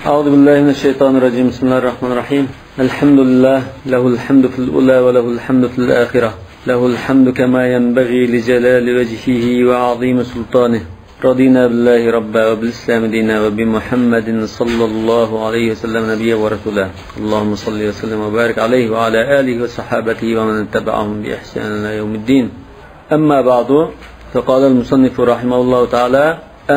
أعوذ بالله من الشيطان الرجيم. بسم الله الرحمن الرحيم. الحمد لله، له الحمد في الأولى وله الحمد في الآخرة، له الحمد كما ينبغي لجلال وجهه وعظيم سلطانه. رضينا بالله ربا وبالإسلام دينا وبمحمد صلى الله عليه وسلم نبيا ورسولا. اللهم صل وسلم وبارك عليه وعلى آله وصحابته ومن اتبعهم بإحسان إلى يوم الدين. أما بعد، فقال المصنف رحمه الله تعالى: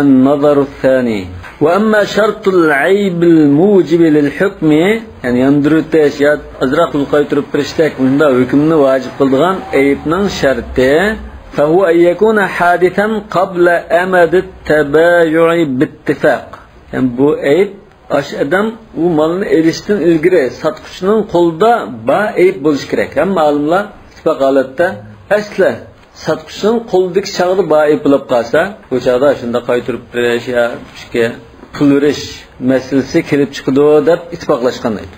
النظر الثاني. وأما شرط العيب الموجب للحكم، يعني يندرتش يا أزرق القيتر برشتك من دا حكمنا واجب قلدغان عيبنن شرطه، فهو أن يكون حادثا قبل أمد التبايع باتفاق. Yani bu ayıp aş adam u malını eriştin ilgiri satqıçının qolda ba ayıp bolish kerak. Hamma olimlar ittifoq holatda asli satqıçının qo'lidagi chog'da ba ayıp bo'lib qolsa, bu chog'da shunda qaytirib berish ya ishga pul berish masalasi kelib chiqadi deb ittifoqlashgan edi.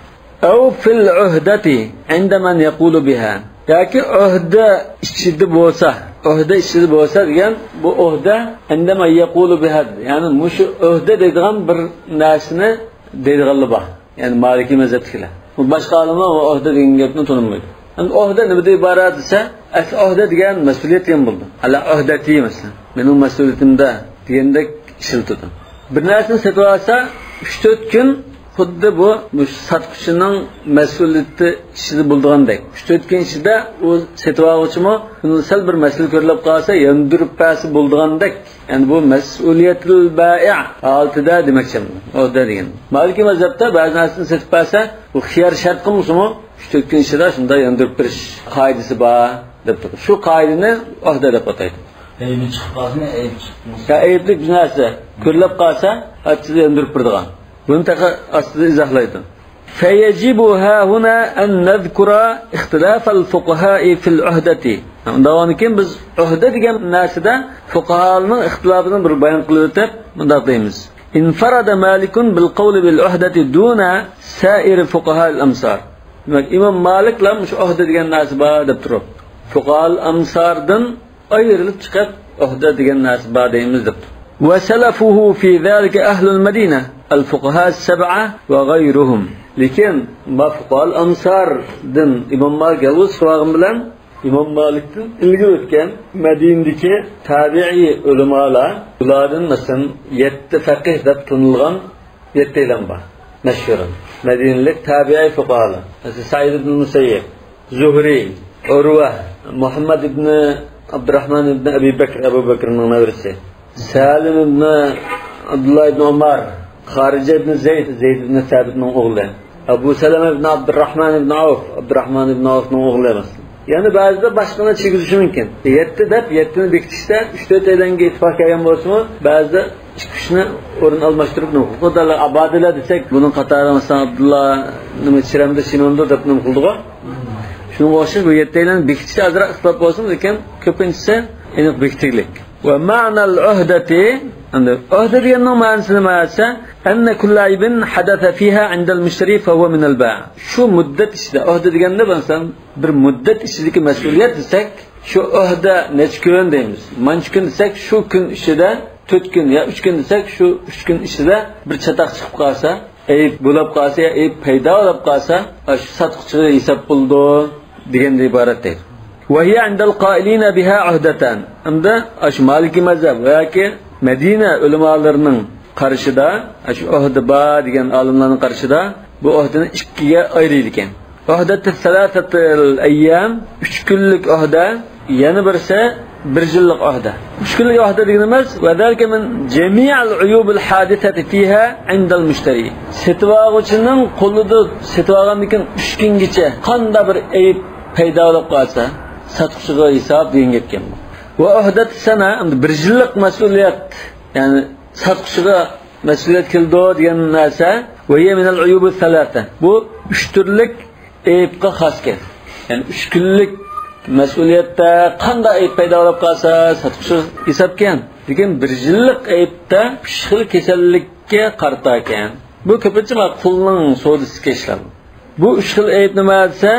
Aw fil uhdati inda man yaqulu biha, yoki uhda ichida bo'lsa, uhda ichida bo'lsa degan bu uhda indama yaqulu biha, ya'ni mushu uhda deydigan bir narsani deydiganlar bor. Ya'ni Maliki mazhabdagilar. Bu boshqa olimlar u uhda degan gapni tunimaydi. Endi uhda nima deb iborat desa, asli uhda degan mas'uliyat degan bo'ldi. Ala uhdati masalan, mening mas'uliyatimda degandek ishlatadi. Bir narsani sotib olsa, 3-4 kun xuddi bu satqıçının mas'uliyati ichida bo'lgandek. 3-4 kun ichida u sotib oluvchimi buni sal bir mas'ul ko'rilib qolsa, yondirib bersa bo'lgandek. Ya'ni bu mas'uliyatul bai' holatida demakchiman. Uhda degan. Maliki mazhabda ba'zi narsani sotib olsa, bu xiyar shart qilmasmi, 3-4 kun ichida shunda yondirib berish qoidasi bor deb turadi. Shu qoidani uhda deb ataydi. Aybi chiqib qolsa, ayb chiqmasa. Ya ayblik bir narsa ko'rilib qolsa, achchida yondirib beradigan. Bunu taka aslında izahlaydı. فَيَجِبُ هَا هُنَا أَنْ نَذْكُرَ اخْتِلَافَ الْفُقَهَاءِ فِي الْعُهْدَةِ. Undan keyin biz uhda degan narsada fuqaholarning ixtilofini bir bayon qilib o'tib, bunday deymiz. İnfarada Malikun bil qawli bil uhdati duna sair fuqaha'il amsar. Demak, Imom Malik lam shu uhda degan narsa bor deb turib, fuqaha'il amsardan ayrilib chiqib uhda degan narsa bor deymiz deb. وسلفه في ذلك أهل المدينة الفقهاء السبعة وغيرهم. لكن ما فقهاء الأمصار دن إمام مالك يلوز سواغم بلن إمام مالك دن ilgi ötken Medine'deki tabi'i ulemalar ulardan mesela 7 faqih deb tanılgan 7 ilan var. Meşhurun. Medine'lik tabi'i fuqahalar. Mesela Said ibn Musayyib, Zuhri, Urwa, Muhammed ibn Abdurrahman ibn Abi Bakr, Abu Bakr'ın nevrisi, Salim ibn Abdullah ibn Umar, Xarice ibn Zeyd, Zeyd ibn Sabit'in oğlu, Abu Salama ibn Abdurrahman ibn Avf, Abdurrahman ibn Avf'ın oğlu mesela. Yani bazıda başkana çekilişi mümkün. 7 dep 7'ni bekitişte 3-4 eylenge ittifak kelgan bo'lsa, bazıda 2-3'ni o'rin almashtırıp nima qildi. Xudolar abadila desek, bunun qatori mesela Abdullah nima chiramda shinonda deb nima qildi-ku. Shunga o'xshash bu 7 eylani bekitishda ozroq ixtilof bo'lsin, lekin ko'pinchisi aniq bekitiklik. ومعنى العهدة، عهدة deganning ma'nosi nima desa, أن كل عيب حدث فيها عند المشتري فهو من البائع. Shu muddat ichida uhda deganda masalan bir muddat ichidagi mas'uliyat desak, shu uhda necha kun deymiz. Mancha kun desak, shu kun ichida 4 kun ya 3 kun desak, shu 3 kun ichida bir chataq chiqib qolsa, ayb bo'lib qolsa ya ayb paydo bo'lib qolsa, shu sotuvchiga hisob bo'ldi deganday iborat deydi. وهي عند القائلين بها عهدتان. Endi aş Maliki mazhab yoki Medina ulamalarining qarshida, aş uhda ba degan olimlarning qarshida bu uhdani ikkiga ayiradi ekan. Uhdatu thalathatul ayyam, 3 kunlik uhda, yana birisi 1 yillik uhda. 3 kunlik uhda deganimiz va zalika min jami'al uyubul hadithati fiha indal mushtari. Sotib oluvchining qo'lida sotib olgandan keyin 3 kungacha qanday bir ayb paydo bo'lib qolsa, satqıçıga hisob degan gapkan bu. Va uhdat sana, endi 1 yillik mas'uliyat, ya'ni satqıçıga mas'uliyat keldi degan narsa, va hiya min al-uyub al-thalatha. Bu 3 turlik aybga xos ekan. Ya'ni 3 kunlik mas'uliyatda qanday ayb paydo bo'lib qolsa, satqıçı hisobkan. Lekin 1 yillik aybda 3 xil kasallikka qarta ekan. Bu ko'pincha pulning savdosiga ishlanadi. Bu 3 xil ayb nima desa,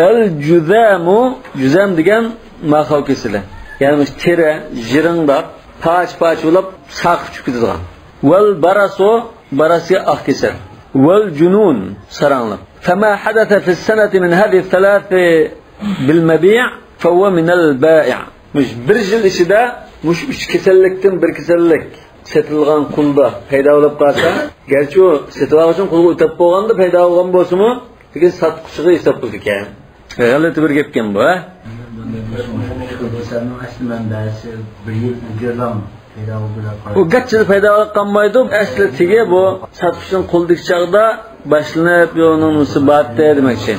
el juzamu, juzam degan maxov kesili. Ya'ni teri jiringdab, parcha-parcha bo'lib saqib tushib ketadigan. Val barasu, barasiga oq kesal. والجنون سرانلق فما حدث في السنة من هذه الثلاث بالمبيع فهو من البائع. مش bir yil ichida mush uch kasallikdan bir kasallik setilgan qulda paydo bo'lib qolsa, garchi u setib olgan qulga o'tab bo'lganda paydo bo'lgan bo'lsa-mu, lekin sotquchiga hisob qildi ekan. G'alati bir gapkan bu, ha? U gachchida paydo bo'lib qolmaydi, asli tegi bu sotquchining qo'lidagi chog'da boshlanib, uning musibatı demakchi.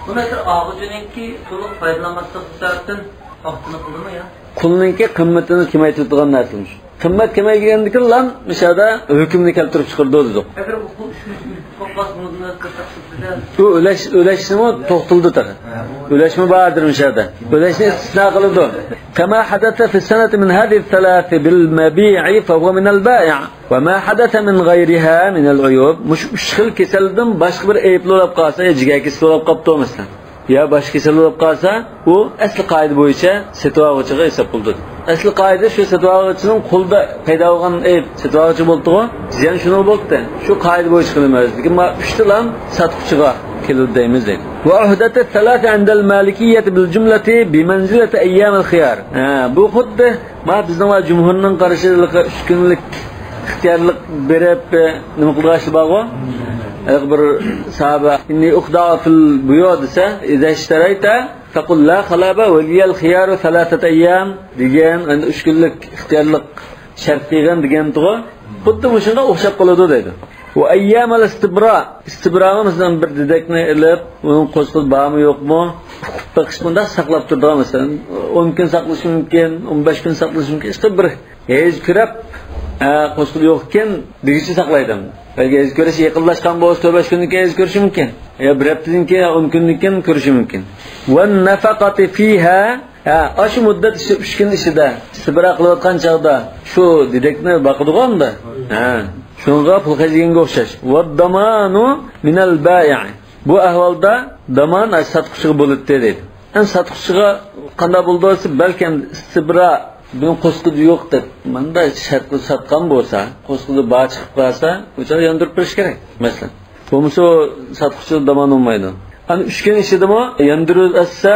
Bu mesela ağucuninki to'liq foydalanmaslik sababdan vaqtini qildimi ya? Qulninki qimmatini kamaytiradigan narsa. Qimmat kamaygandan lan mishada hukmni keltirib chiqardi dedik. Agar u qul u ulashni to'xtaldi taqa. Ulashmi bardir mishada. Ulashni istisno qildi. Kama hadatha fi sanati min hadhihi thalath bil mabi'i fa huwa min al bai' va ma hadatha min ghayriha min al uyub. Mush uch xil kasaldan boshqa bir aybli bo'lib qolsa, jigar kasali bo'lib qolibdi masalan. Ya boshqa kasal bo'lib qolsa, u asli qoida bo'yicha setib olg'uchiga hisob qildi. Asli qoida shu setib olg'uchining qo'lida paydo bo'lgan ayb setib olg'uchi bo'ldi-ku, ziyon shuni bo'ldi. Shu qoida bo'yicha qilamiz. Lekin ma uchtalam sotquchiga keladi deymiz deydi. Va uhdatu thalath 'inda al-malikiyyah bil jumlati bi manzilati ayyam al-xiyar. Ha, bu xuddi ma bizning va jumhurning qarashiligi 3 kunlik ixtiyorlik berib nima qilg'ashi bor-ku? Bir sahaba inni ukhda fil buyu desa, idza ishtarayta faqul la khalaba wa liyal khiyaru thalathat ayyam degan, endi 3 kunlik ixtiyorlik shart degan degan-ku, xuddi shunga o'xshab qoladi deydi. Va ayyam al-istibra, istibrani masalan bir didakni ilib, uning qo'shqil bormi yo'qmi, uqib boqish bunda saqlab turadigan masalan 10 kun saqlashi mumkin, 15 kun saqlashi mumkin. İşte bir hech kirab qo'shqil yo'q ekan degicha saqlaydi. Balki ez ko'rish yaqinlashgan bo'lsa 4-5 kundan keyin ez ko'rishi mumkin. Ya bir haftadan keyin 10 kundan keyin ko'rishi mumkin. Va nafaqati fiha, shu muddat 3 kun ichida istibra qilayotgan chog'da shu didakni boqadigan-da. Ha, shunga pul xarjaganga o'xshash. Va damanu minal bai'. Bu ahvolda damon sotquchiga bo'ladi deydi. Endi sotquchiga qanday bo'ldi desa, balkim istibra buni qo'shqidi yo'q deb manda shart qilib sotgan bo'lsa, qo'shqidi bor chiqib qolsa, o'sha yondirib berish kerak masalan. Bo'lmasa sotquchi damon bo'lmaydi. Ana 3 kun ichidami yondirib atsa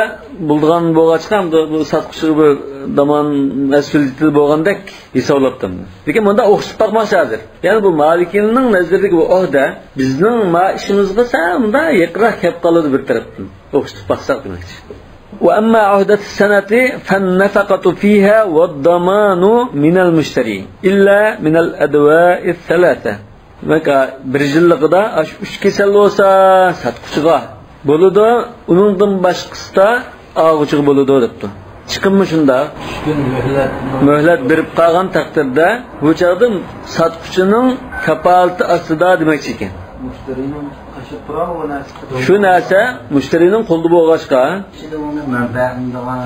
bo'lgan bo'lg'achqa bu sotquchi bir damon mas'uliyati bo'lgandek hisoblabdim. Lekin bunda o'xshab boqmoqchi hozir. Ya'ni bu Malikning nazaridagi bu ohda bizning ma ishimizga bunda yaqinroq kelib qoladi bir tarafdan. O'xshab boqsak demakchi. وأما عهدة السنة فالنفقة فيها والضمان من المشتري إلا من الأدواء الثلاثة. Demak, bir yilligida uch kasal bo'lsa sotquchiga bo'ladi, uningdan boshqasida og'uchiga bo'ladi debdi. Chiqimmi shunda? 3 kun muhlat berib qolgan taqdirda bu chog'da sotquchining kafolati ostida demakchi ekan. Shu narsa mushtarining qo'lida bo'lg'achqa,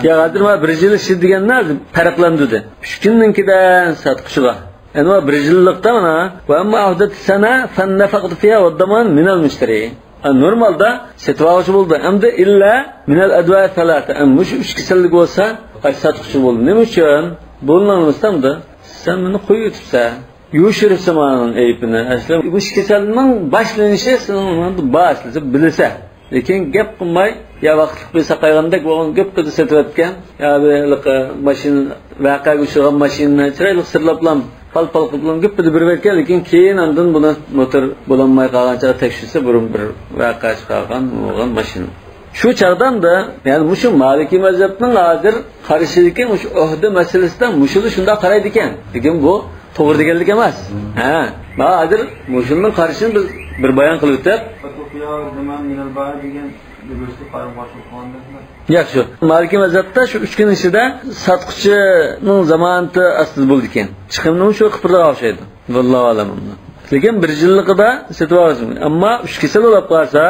ya hozir bir yil ishi degan narsa farqlandi. 3 kunninkida sotquchiga. Endi bir yillikda mana va amma ahdat sana fan nafaqatu fiha va daman min al mushtari. Normalda setib oluvchi bo'ldi. Endi illa min al adwa thalatha. Mush uch kasallik bo'lsa, sotquchi bo'ldi. Nima uchun? Bo'lmamasdan-da sen buni qo'yib yutibsan. Yushirsa maning ayibini. Asli bu kasalning boshlanishi sening boshlansa bilsa. Lekin gap qilmay, ya vaqtliq bir saqaygandek bo'lgan gap qilib satayotgan, ya bir mashina voqeaga uchragan mashinani chiroyli sirlablam, pal-pal qilib gap qilib bergan, lekin keyin andan buni motor bo'lolmay qolgancha tekshirsa burun bir voqea chiqargan bo'lgan mashina. Shu chog'dan da, ya'ni mushu Maliki mazhabning hozir qarashidagi mushu uhda masalasidan mushuni shunday qaraydi ekan. Lekin bu to'g'ri deganlik emas. Ha, mana hozir mushunning qarashini biz bir bayon qilib o'tib. Yaxshi. Maliki mazhabda shu 3 kun ichida sotquchining zamonati ostida bo'ldi ekan. Chiqimni shu qipirga o'xshaydi. Vallohu alam. Lekin bir yilligida setib olasiz. Ammo 3 kasal bo'lib qolsa,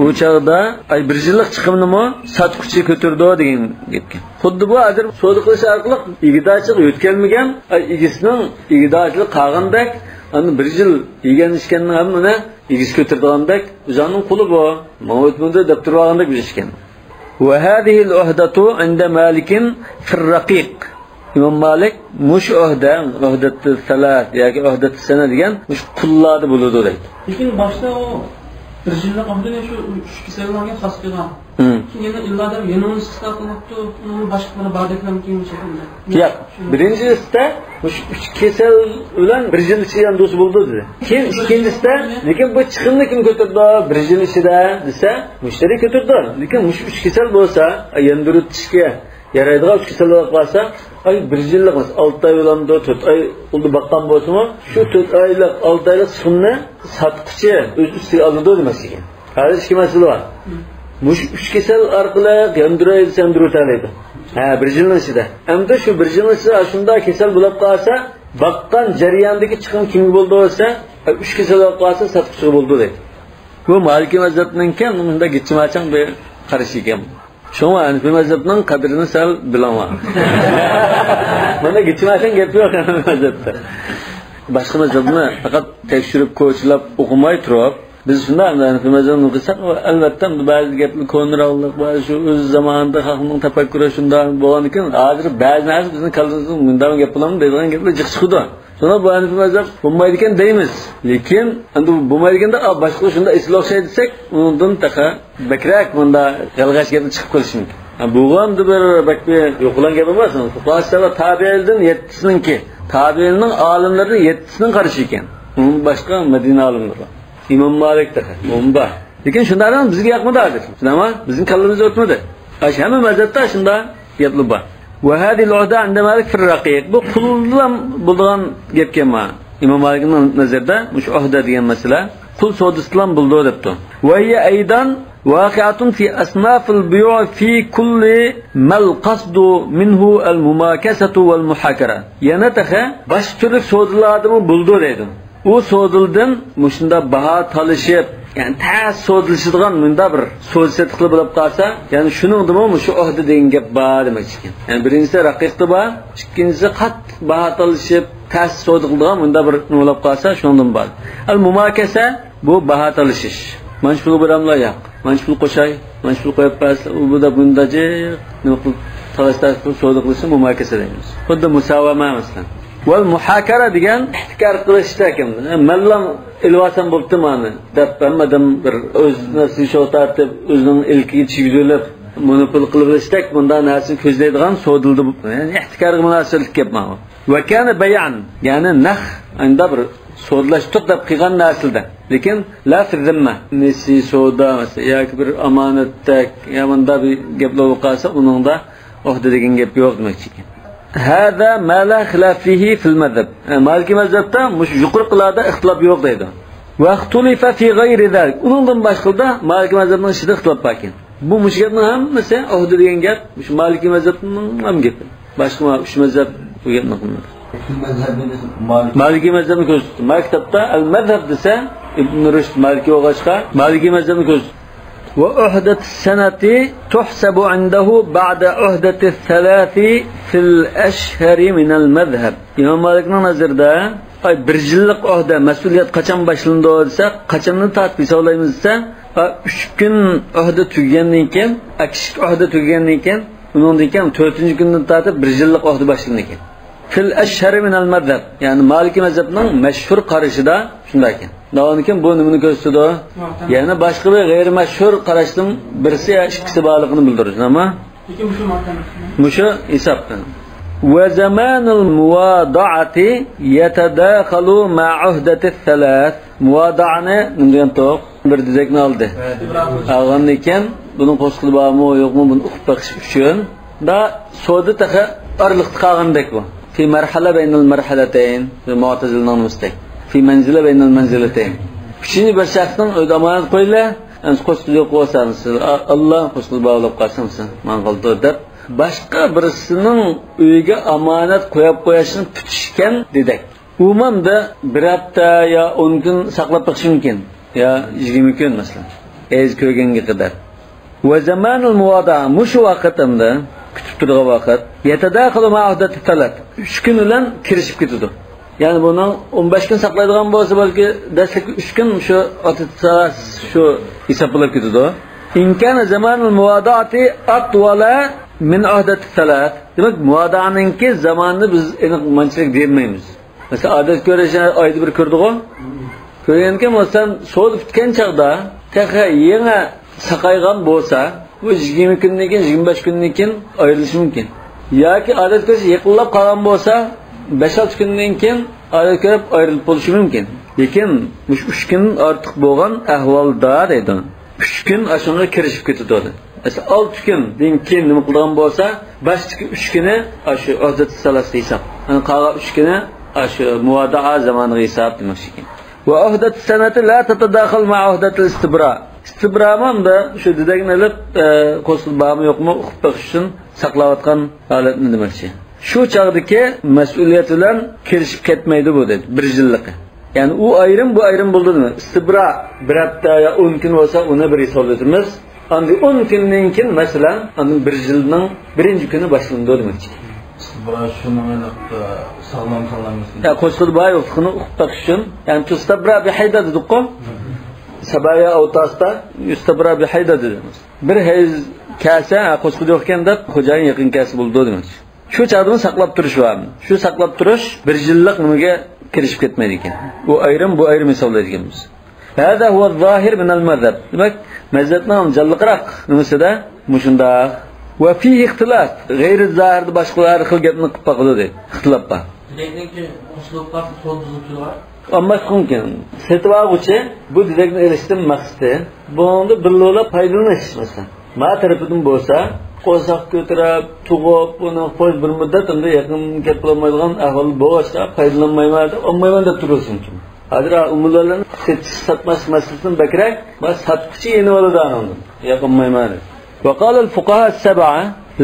u chog'da ay bir yillik chiqimnimi sotquchi ko'tardi degan gapga. Xuddi bu hozir savdo qilish orqali igidorchilik yo'tkalmagan, ay egisining igidorchilik qolgandek, ani bir yil yegan ichganning hammani egisi ko'tardigandek, o'zining quli bu, mavjudmunda deb turib olgandek bir ichgan. Va hadhihi al-uhdatu 'inda Malikin fi ar-raqiq. İmam Malik mush uhda, uhdatü salat yoki uhdatü sana degan mush qullarda bo'ladi deydi. Lekin boshda o bir yillik ohdini shu uch kasallarga xos qilgan. Keyin yana illarda yana uni istisno qilmoqdi, uni boshqa mana bardaklar keyin shekilli. Yo'q, birinchisida mush uch kasal bilan bir yil ichida do'st bo'ldi dedi. Keyin ikkinchisida lekin bu chiqimni kim ko'tardi bir yil ichida desa, mushtari ko'tardi. Lekin mush uch kasal bo'lsa, yandirib tishga yaraydigan uch kasal bo'lib qolsa, ay bir yillik 6 oy bilan 4 oy oldi boqqan bo'lsa-mu, shu 4 oylik 6 oylik chiqimni sotquchi o'z ustiga oladi demas ekan. Hozir ikki masala bor. Mush uch kasal orqali yandiray desa yandirib. Ha, bir yilning ichida. Endi shu bir yilning ichida shunda kasal bo'lib qolsa, boqqan jarayondagi chiqim kimga bo'ldi bo'lsa, uch kasal bo'lib qolsa sotquchiga bo'ldi deydi. Bu Maliki mazhabninki bunda gitchimachang bir qarashi ekan. Shunga Hanafi mazhabning qadrini sal bilaman. Mana gitchimachang gap yo'q Hanafi mazhabda. Boshqa mazhabni faqat tekshirib, ko'chilab o'qimay turib, biz shunda Hanafi mazhabni o'qisak, albatta ba'zi gapni ko'nirollik, ba'zi shu o'z zamonida xalqning tafakkuri shunday bo'lgan ekan. Hozir ba'zi narsa bizning kallamizda bundan gap bo'ladimi deydigan gaplar jiq chiqadi. Sonra bu Hanafi mazhab bo'lmaydi ekan deymiz. Lekin endi bo'lmaydi ekanda boshqa shunda isloh shay desak, undan taqa bakrak bunda g'alg'ash gapni chiqib qolishi mumkin. Bu ham bir bakbi yo'qlan gap emas. Fuqarolar tabiindan 7sininki, tabiinning olimlarining 7sining qarashi ekan. Undan boshqa Madina olimlari. İmam Malik taqa, umba. Lekin shundan bizga yoqmadi hozir. Shundami? Bizning kallamizga o'tmadi. Hamma mazhabda shunda gaplar bor. وهذه العهدة عند مالك في الرقيق. Bu quldan bo'lgan gapga ma. İmam Malikning nazarida mush uhda degan masala qul sodisidan bo'ldi debdi. Va hiya aydan واقعة في أصناف البيوع في كل ما القصد منه المماكسة والمحاكرة. Yana taxa boshqa turli savdolardami bo'ldi deydi. U savdodan mushunda baho talishib, ya'ni tas savdolashadigan bunda bir so'z satiqli bo'lib qolsa, ya'ni shuningdimi shu uhda degan gap bor demak ekan. Ya'ni birinchisi raqiqda bor, ikkinchisi qattiq baho talishib, tas savdo qiladigan bunda bir nima bo'lib qolsa, shundan bor. Al mumakasa bu baho talashish. Mana shu pul beramlar yo'q. Mana shu pul qo'shay, mana shu pul qo'yib bersa, u bu da bunda nima qilib talashda savdo qilishni mumakasa deymiz. Xuddi musavama masalan. Val muhakara degan ihtikor qilishda ekan. Mallam ilvasam bo'libdi mani deb hammadan bir o'z nafsiga shu tortib, o'zining ilkiga chigizilib, monopol qilib olishdak bundan narsani ko'zlaydigan savdoldi. Ya'ni ihtikorga munosabatlik gap mana. Va kana bayan, ya'ni narx unda bir savdolashtiq deb qilgan narsalar. Lekin la fi zimma, nisi savdo masalan yoki bir omonatdak, yo bunda bir gaplar bo'lib qolsa, uningda uhda degan gap yo'q demakchi ekan. هذا ما لا خلاف فيه في المذهب. مالكي مذهبda mush yuqoriqilarda ixtilof yo'q deydi. Va ixtulifa fi g'ayri zalik. Uningdan boshqada Maliki mazhabning ichida ixtilof bor ekan. Bu mush gapning hammasi uhda degan gap, mush Maliki mazhabning ham gapi. Boshqa uch mazhab bu gapni qilmadi. Maliki mazhabni ko'rsatdi. Maktabda al-mazhab desa Ibn Rushd Maliki o'g'ashqa Maliki mazhabni ko'rsatdi. وعهدة السنة تحسب عنده بعد عهدة الثلاث في الأشهر من المذهب. İmam Malikning nazarida ay bir yillik uhda mas'uliyat qachon boshlandi desa, qachondan tortib hisoblaymiz desa, 3 kun uhda tugagandan keyin, kichik uhda tugagandan keyin, undan keyin 4-kundan tortib bir yillik uhda boshlandi ekan. Fil ashhar min al mazhab, ya'ni Maliki mazhabning mashhur qarashida shunday ekan. Keyin bu nimani ko'rsatadi? Ya'ni boshqa bir g'ayri mashhur qarashning birisi yo ikkisi borligini bildiradi, nima? Lekin shu mushu hisobdan. Va zamanul muvadaati yatadakhalu ma uhdati thalath. Muvadaani nima degan to'q? Bir dizakni oldi. Olgandan keyin buning qo'shqili bormi, yo'qmi, buni o'qib boqish uchun da savdo taxa orliqda qolgandek bu. في مرحلة بين المرحلتين في معتزلنا المستك في منزلة بين المنزلتين. Şimdi bir şahsın ödemeye koyla, yani koşulu koysanız, Allah koşulu bağlayıp kalsın, mangalda deb başka birisinin uyga amanet koyup koyasını tutuşken dedik. Umam da bir hafta ya 10 gün saklap bakış mümkün, ya 20 gün mesela. Ez kögenge kadar. Ve zamanul muvada muşu vakitinde kutib turgan vaqt yatadakhalu ma uhdati talat 3 kun bilan kirishib ketadi. Ya'ni buni 15 kun saqlaydigan bo'lsa, balki dastlabki 3 kun shu shu hisoblab ketadi. In kana zamanul muvadaati atwala Min uhdat salat. Demak, muadaninki zamanını biz aniq manchilik deyolmaymiz. Mesela adet ko'rishni oyda bir ko'rdi-ku. Ko'rgankan masalan, so'lib bitgan chaqda taxa yana saqaygan bo'lsa, bu 20 kundan keyin, 25 kundan keyin ayrilishi mumkin. Yoki odat ko'rish yaqinlab qolgan bo'lsa, 5-6 kundan keyin odat ko'rib ayrilib bo'lishi mumkin. Lekin 3 kun ortiq bo'lgan ahvolda deydi. 3 kun ashunga kirishib ketadi. Mesela 6 kundan keyin nima qilgan bo'lsa, boshqi 3 kuni shu odat salasi hisob. Yani qolgan 3 kuni shu muvadaa zamoniga hisob demoqchi ekan. Va uhdat sanati la tatadakhal ma uhdat al-istibra. İstibraman da shu didagini ilib qo'shil bormi yo'qmi uqib boqish uchun saqlayotgan holatni demoqchi. Shu chog'dagi mas'uliyat bilan kirishib ketmaydi bu dedi, bir yillik. Ya'ni u ayrim bu ayrim bo'ldimi? Istibra bir hafta yo 10 kun bo'lsa uni bir hisoblaymiz. Endi 10 kundan keyin masalan, uni bir yilning birinchi kuni boshlandi demoqchi. İstibra shuni sog'lom sog'lom. Ya qo'shil bor yo'qligini uqib boqish uchun, ya'ni tustibra bi hayda dedik-ku. Sabaya avtasda yustabra bi hayda dedimiz. Bir hayz kasa qo'shqud yo'qkan deb xo'jayin yaqin kasa bo'ldi demoqchi. Shu chaqni saqlab turish var. Shu saqlab turish bir yillik nimaga kirishib ketmaydi ekan. U ayrim bu ayrim hisoblaydi ekanmiz. Hada huwa zahir min al-mazhab. Demak, mazhabning jalliqroq nimasida mushundaq va fihi ixtilof. G'ayri zahirda boshqalar xil gapni qilib boqadi deydi. Ixtilof bor. Didakniki qo'shilib qolsa so'l buzib turadi. Olmas mumkin. Setib olg'uchi bu didakni erishdim maqsadi bunda birlola foydalanish masalan. Ma tarafidan bo'lsa, qo'saq ko'tarib, tug'ib, buni qo'y bir muddat unda yaqin gap bo'lmaydigan ahvol bo'lsa, foydalanmayman deb, olmayman deb turursin mumkin. Hozir umumlarni setish satmash masalasidan bakrak, ma sotquchi yenib oladi undan. Yaqinmayman deb. Va qala al-fuqaha as-sab'a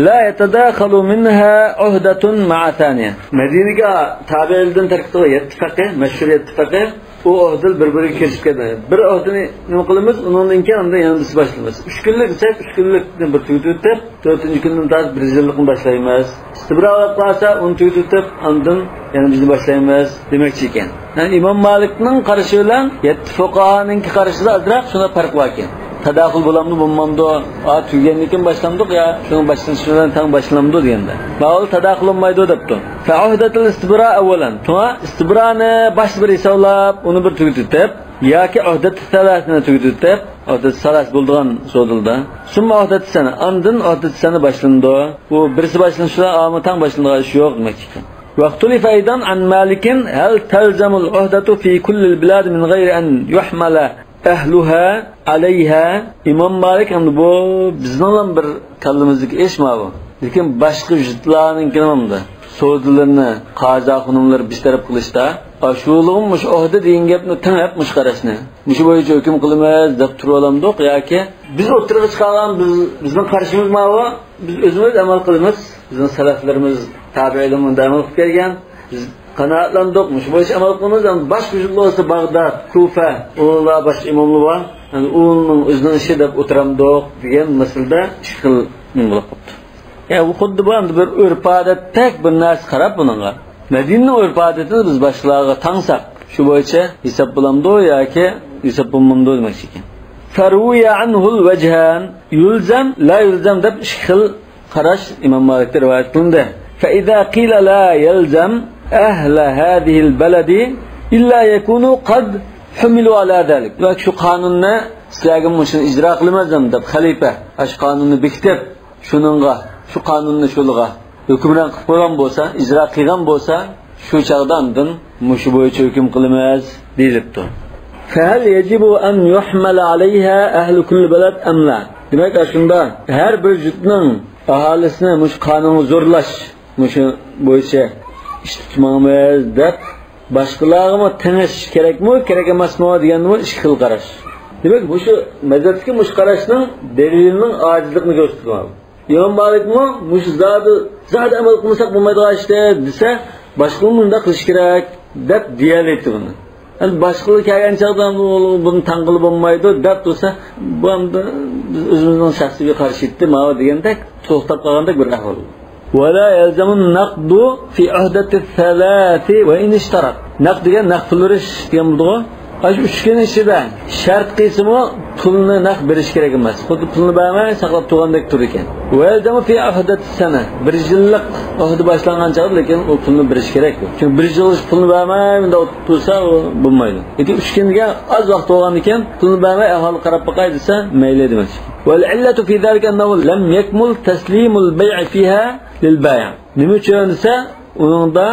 la yatadakhalu minha uhdatun ma'a thaniya. Madinaga tabi'ildan tarkibida 7 faqih, mashhur 7 faqih u uhdil bir-biriga kirishib ketadi. Bir uhdini nima qilamiz, undan keyin unda yana biz boshlaymiz. 3 kunlik desak, 3 kunlikni bir tugatib, 4-kundan tortib bir yillikni boshlaymiz. Istibro bo'lib qolsa, uni tugatib, undan yana bizni boshlaymiz demoqchi ekan. Yani İmam Malikning qarashi bilan 7 fuqahoning qarashida ozroq shunda farq bor ekan. Tadaxul bo'lamdi, bo'lmamdi, a tugagandan keyin boshlamdiq ya, shuni boshlanishi bilan tang boshlamdi deganda. Ba'zi tadaxul bo'lmaydi debdi. Fa uhdatul istibra avvalan. Tuna istibrani bosh bir hisoblab, uni bir tugatib, yoki uhdat salasini tugatib, uhdat salas bo'ldigan so'zilda. Summa uhdat sana, andin uhdat sana boshlandi. Bu birisi boshlanishidan ammo tang boshlangan ish yo'q demoqchi ekan. واختلف أيضا عن مالك هل تلزم العهدة في كل البلاد من غير أن يحمل أهلها عليها. İmam Malik endi bu bizning bir kallamızdaki iş mi bu? Lekin başka yurtlarning nimda so'zlarini qazo xonimlar bir taraf qilishda shulig'imiz uhda degan gapni tingab mush qarashni mushu bo'yicha hukm qilamiz deb turib olamdiq yoki biz o'tirg'i chiqargan bizning qarashimiz ma bu, biz o'zimiz amal qilamiz, bizning salaflarimiz tabiiylar bunda amal qilib kelgan, biz qanoatlandik mushu bo'yicha amal qilamiz. Boshqa yurtlar bo'lsa Bag'dod, Kufa, ular boshqa imomlar bor, yani uning o'zining ishi deb o'tiramdiq degan masalada ikki xil nima bo'lib qolibdi. Yani bu xuddi bu endi bir urf odatdek bir narsa qarab buningga. Madinaning urf odatini biz boshqalarga tangsak, shu bo'yicha hisob bo'lamdi yoki hisob bo'lmamdi demoqchi ekan. Faruya anhu al-wajhan yulzam la yulzam deb ikki xil qarash Imom Malikda rivoyat qilindi. Fa iza qila la yalzam ahla hadhihi al-baladi illa yakunu qad humilu ala zalik. Va shu qonunni sizlarga shuni ijro qilmazam deb xalifa shu qonunni bekitib, shuningga shu qonunni shuliga hukmron qilib qo'ygan bo'lsa, ijro qilgan bo'lsa, shu chog'dan mushu bo'yicha hukm qilamiz deyilibdi. Fahal yajibu an yuhmala alayha ahlu kulli balad am la? Demak, shunda har bir yurtning aholisini mush qonunga zo'rlash, mushu bo'yicha ish tutmamiz deb boshqalarga tingish kerakmi, kerak emasmi deganmi ikki xil qarash. Demak, bu shu mazhabdagi mush qarashning dalilining ojizligini ko'rsatadi. İmam Malikmi mush zodi amal qilmasak bo'lmaydigan ishda desa, boshqalar bunda qilish kerak deb deyalaydi buni. Yani boshqalar kelgan chog'da buni tan qilib bo'lmaydi deb tursa, bu endi biz o'zimizning shaxsiga qarshi etdi, mana degandek to'xtab qolgandek bir ahvol. ولا يلزم النقد في عهدة الثلاث وإن اشترط. Naqd degan naqd pul berish degan bo'ldi-ku. Üç kun ichida shart qilsimi pulni naq berish kerak emas. Xuddi pulni bermay saqlab turgandek turur ekan. Fi sana bir yillik ahdi boshlangan chog'da lekin u pulni berish kerak. Chunki bir yil pulni bermay bunda tursa u bo'lmaydi. Lekin 3 kunga oz vaqt bo'lgan ekan, pulni bermay aholi qarab boqay desa mayli demak. Val illatu fi zalika annahu lam yakmul taslimul bay' fiha lil bay'. Nima uchun desa, uningda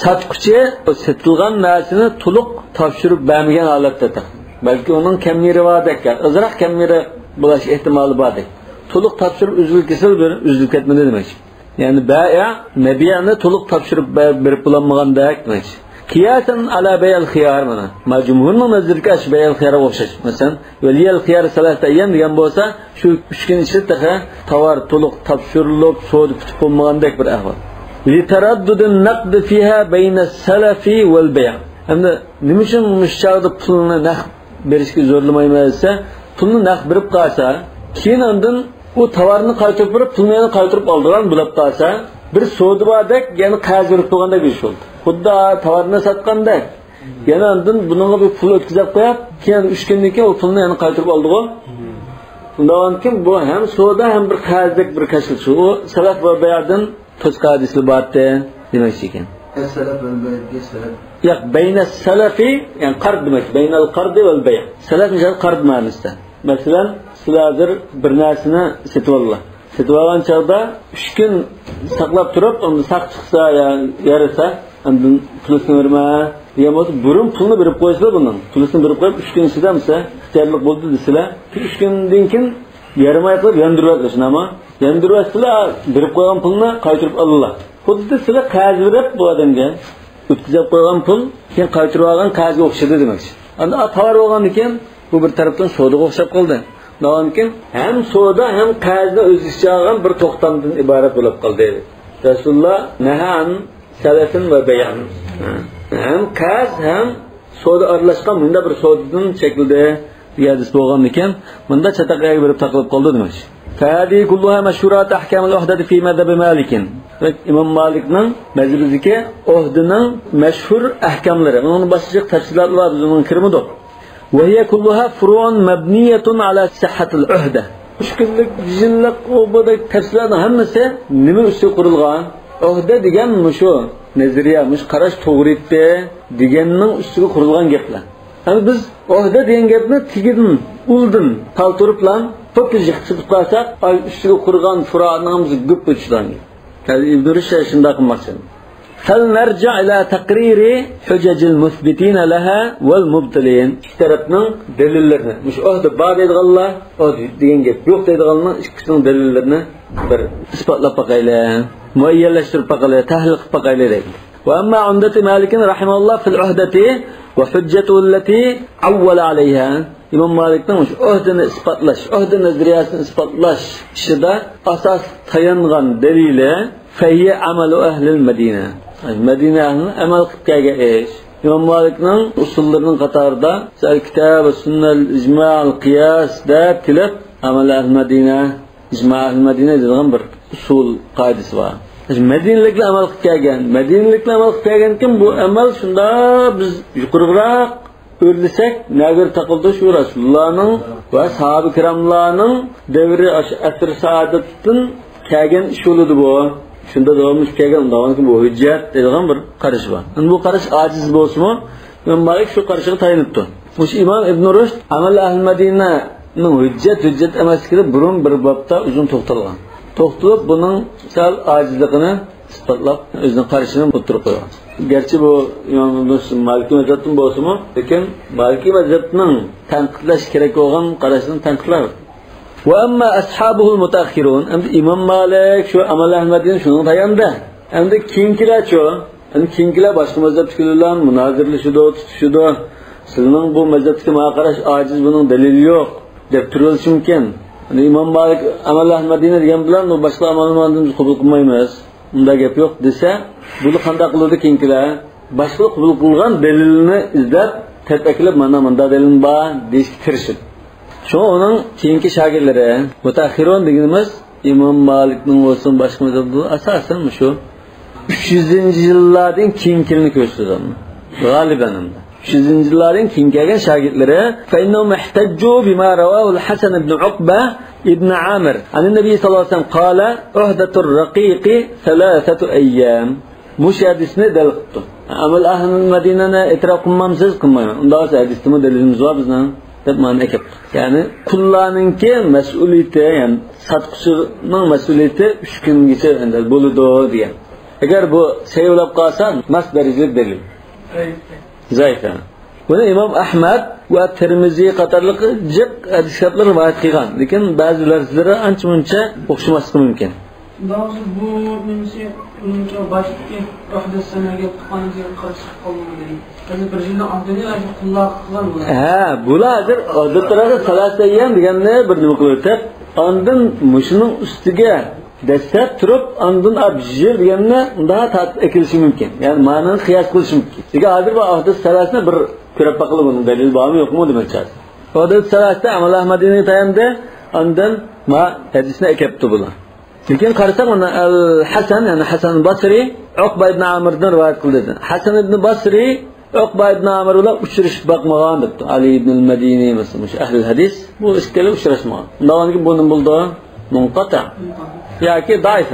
satquchi satilgan narsani to'liq topshirib bermagan holatda, balki uning kamlari bordek, ozroq kamlari bo'lish ehtimoli bordek. To'liq topshirib uzil kesil bir uzilib ketmadi demak. Ya'ni bay' mabiyani to'liq topshirib berib bo'lolmagandek demak. Qiyasan ala bay'al xiyar mana. Ma jumhurning nazarida shu bay'al xiyarga o'xshash. Masalan, valiyal xiyar salasa ayyam degan bo'lsa, shu 3 kun ichida tovar to'liq topshirilib, savdo bitib bo'lmagandek bir ahvol. لتردد النقد فيها بين السلف والبيع. Endi nima uchun mushchaqda pulni naq berishga zo'rlamayman desa, pulni naq berib qolsa, keyin ondan u tovarni qaytarib berib, pulni yana qaytarib oldigan bo'lib qolsa, bir savdo bordek, ya'ni qarz berib turgandek ish bo'ldi. Xuddi tovarni sotgandek, yana ondan buningga bir pul o'tkazib qo'yib, keyin 3 kundan keyin u pulni yana qaytarib oldi-ku. Undan keyin bu ham savdo ham bir qarzdek bir kashil shu. U salaf va bay'dan to'sqa hadisli bordi demak ekan. Salaf va bay'ga salaf. Yo'q, bayna salafi, ya'ni qard demak, baynal qardi val bay'. Salaf misol qard ma'nosida. Masalan, sizlar bir narsani sotib oldilar. Sotib olgan chog'da 3 kun saqlab turib, uni saq chiqsa yo yarasa, undan pulini berma degan bo'lsa, burun pulni berib qo'ysalar bundan. Pulini berib qo'yib 3 kun ichida misol ixtiyorlik bo'ldi desalar, 3 kundan keyin yarimay qilib yondirib shunami? Yondirib berib qo'ygan pulni qaytarib oldilar. Xuddi sizlar qarz berib bu odamga o'tkazib qo'ygan pul keyin qaytarib olgan qarzga o'xshadi demakchi. Endi tovar bo'lgandan keyin bu bir tarafdan savdoga o'xshab qoldi. Undan keyin ham savdo ham qarzni o'z ichiga olgan bir to'xtamdan iborat bo'lib qoldi. Rasululloh nahan salafin va bayan. Ham qarz ham savdo aralashgan bunda bir savdodan shaklida hadis bo'lgan ekan, bunda chataqaga berib taqilib qoldi demak. فهذه كلها مشهورات أحكام العهدة في مذهب مالك. İmam Malik'nin mezhebindeki ohdinin meşhur ahkamları. Onun başlıca tafsilatları var, biz onun kirmedik. وهي كلها فروع مبنية على صحة العهدة. 3 kunlik, yillik o bu tafsilotning hammasi nima ustiga qurilgan? Uhda degan shu nazariya, mush qarash to'g'ri deganning ustiga qurilgan gaplar. Yani biz uhda degan gapni tigidan, uldin palturib lan to'ppa chiqib qolsak, ustiga qurgan furo'nimiz ko'p o'chdan. İbn Rushd shunday qilmoqchi. فلنرجع إلى تقرير حجج المثبتين لها والمبطلين. İki tarafning delillerini, mush uhda bor deydiganlar, uhda degan gap yo'q deydiganlar ikkisining delillerini bir isbotlab boqaylik, muayyanlashtirib boqaylik, tahlil qilib boqaylik deydi. وأما عمدة مالك رحمه الله في العهدة وحجته التي عول عليها. İmam Malik'nin uhdini ispatlash, uhdi nazariyasini ispatlash ishida asas tayangan delili fehiye amalu ehlil Medine. Medine ahlini amal qilib kelgan ish. İmam Malik'nin usullarining qatorida kitab, sunna, ijma', qiyas deb kelib amal ehl Medine, ijma' ehl Medine degan bir usul qoidasi bor. Medinaliklar amal qilib kelgan, Medinaliklar amal qilib kelgan kim bu amal shunda biz yuqoriroq o'rlasak nagir taqildi shu Rasulullohning va sahoba kiramlarning davri asr saodatdan kelgan ish bo'ladi bu. Shunda davomli kelgan undan bu hujjat degan bir qarash bor. Endi bu qarash ojiz bo'lsa-mu, İmam Malik shu qarashiga tayanibdi. O'sha Imom Ibn Rushd amal ahl Madinaning hujjat emasligini burun bir bobda uzun to'xtalgan. To'xtalib buning sal ojizligini isbotlab o'zining qarashini o'tirib qo'ygan. Gerçi bu İmam Ibn Rushd Maliki mazhabdan bo'lsa-mu, lekin Maliki mazhabning tanqidlash kerak bo'lgan qarashini tanqidlar. وأما أصحابه المتأخرون أم إمام مالك شو أمل أحمدين شنو تayanda. Endi keyingilar shu, endi keyingilar boshqa mazhabdagilar munozirlashidi, tutishidi. Sizning bu mazhabdagi qarash ojiz, buning dalili yo'q deb turilishi mumkin. Endi İmam Malik Amal Ahmadini degan bilan bu boshqa amalni biz qabul qilmaymiz. Unda gap yo'q desa, buni qanday qiladi keyingilar? Boshqa qabul qilgan dalilni izlab, tetaklab mana bunda dalil bor deyishga tirishadi. Shu onun keyingi shogirdlari, mutaxirun deganimiz İmam Malikning bo'lsin, boshqa mazhabda asosan shu 300-yillardan keyingilarni ko'rsatadi. G'aliban endi. Şu zincirlerin keyin kelgan shogirdlari فإنهم احتجوا بما رواه الحسن بن عقبة ابن عامر عن النبي صلى الله عليه وسلم قال عهدة الرقيق 3 أيام. Mush hadisni dalil qildi. Amal ahli Madinani e'tirof qilmamsiz, qilmayman. Unda olsa hadisni dalilimiz bor bizning deb ma'no akabdi. Ya'ni qullarninki mas'uliyati, ya'ni sotquchining mas'uliyati 3 kungacha endi bo'ladi degan. Agar bu sayvlab qolsa, mas darajalik dalil. Zaif. Buni Imom Ahmad va Termiziy qatorliq jiq hadis kitoblar rivoyat qilgan. Lekin ba'zi lafzlari ancha-muncha o'xshamasligi mumkin. Doğrusu bu nemisi ununca baştaki uhde sanaga tuqqaniga qarshi qolmadi. Ya'ni bir yildan oldin qullar qilgan bular. Ha, bular hozir odatlarda 3 ayyam deganni bir nima qilib o'tib, ondan mushuning ustiga dastlab turib, ondan abjir deganni daha tatbiq etilishi mumkin. Ya'ni ma'noni qiyos qilish mumkin. Lekin hozir bu uhde salasini bir ko'rib boqilib, buning dalili bormi yo'qmi demoqchi. Uhde salasda Amal Ahmadiyni tayandi, ondan ma hadisni akabdi bular. Lekin qarasak mana Al-Hasan, ya'ni Hasan Basri Uqba ibn Amirdan rivoyat qildi. Hasan ibn Basri Uqba ibn Amir bilan uchrashib boqmagan debdi. Ali ibn al-Madini masalan, shu ahli hadis bu ikkala uchrashmagan. Undan keyin bu nima bo'ldi? Munqata yoki zaif.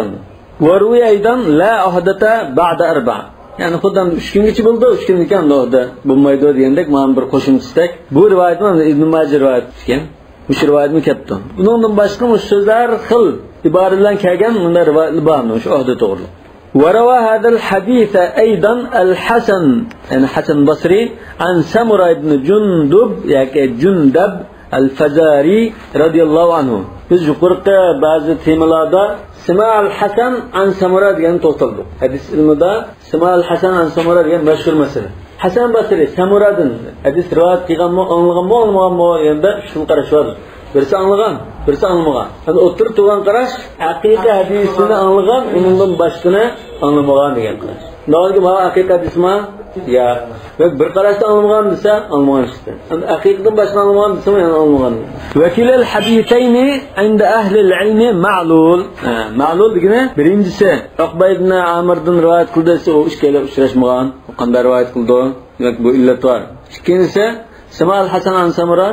Va ruwiya aydan la ahdata ba'da arba. Ya'ni xuddi 3 kungacha bo'ldi, 3 kundan keyin ahda bo'lmaydi degandek mana bir qo'shimchisak. Bu rivoyatni Ibn Majah rivoyat etgan. Bu rivoyatni kelibdi. Bundan boshqa so'zlar xil ibora bilan kelgan bunda rivoyatlar bormi shu ahda to'g'ri. وروى هذا الحديث أيضا الحسن يعني حسن البصري عن سمرة بن جندب يعني جندب الفزاري رضي الله عنه. Biz yuqorqi ba'zi temalarda Sima al-Hasan an Samura degan to'xtaldik. Hadis ilmida Sima al-Hasan an Samura degan mashhur masala. Hasan Basri Samuradan hadis rivoyat qilganmi, anglaganmi, olmaganmi deganda shuni qarash bor. Birisi anglagan, birisi anglamagan. Yani o'tirib turgan qarash haqiqiy hadisini anglagan, undan boshqani anglamagan degan qarash. Nolgi ma haqiqiy hadismi? Ya, ve bir qarashda anglamagan desa, anglamagan işte. Yani haqiqidan boshqa anglamagan desa, yana anglamagan. Vakilal hadisayni inda ahli al-ilmi ma'lul. Ma'lul degani birinchisi Uqba ibn Amirdan rivoyat qildi desa, u ikkala uchrashmagan. U qanday rivoyat qildi? Demak, bu illat bor. Ikkinchisi Sima al-Hasan an Samura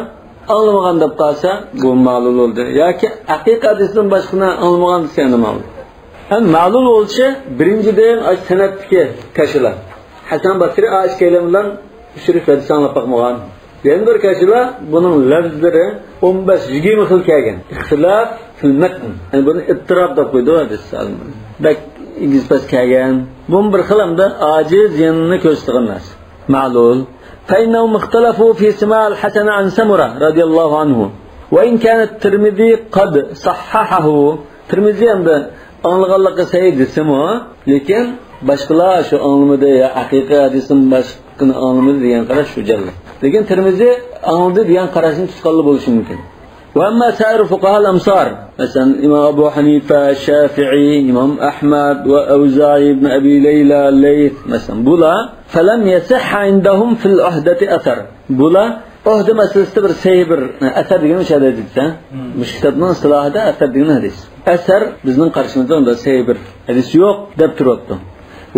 anlamagan deb qolsa, bu ma'lul bo'ldi. Yoki haqiqiy hadisdan boshqani anlamagan desa yana ma'lul. Ham ma'lul bo'lishi birinchidan san'atdagi kashilar. Hasan Basri ikkala bilan uchrashib hadis anglab boqmagan. Yana bir kashilar buning lafzlari 15-20 xil kelgan. Ixtilof fil matn. Ya'ni buni ittirob deb qo'ydi hadis olimlar. Bak igizpas kelgan. Bu bir xil hamda ojiz yanini ko'rsatgan narsa. Ma'lul. فإنهم اختلفوا في سماع الحسن عن سمرة رضي الله عنه وإن كان الترمذي قد صححه. Termiziy endi anlaganligi sahiy desimi, lekin boshqalar shu anglamadi ya haqiqiy hadisin boshqani anglamadi degan qarash shu jalla. Lekin Termiziy angladi degan qarashni tutqanli bo'lishi mumkin. وأما سائر فقهاء الأمصار مثلا إمام أبو حنيفة، الشافعي، إمام أحمد وأوزاعي بن أبي ليلى، الليث مثلا بولا فلم يصح عندهم في العهدة أثر. بولا عهدة meselesi bir sahih bir asar degan o'sha hadisda. Mush kitobning istilohida asar degan hadis. Asar bizning qarshimizda unda sahih bir hadis yo'q deb turibdi.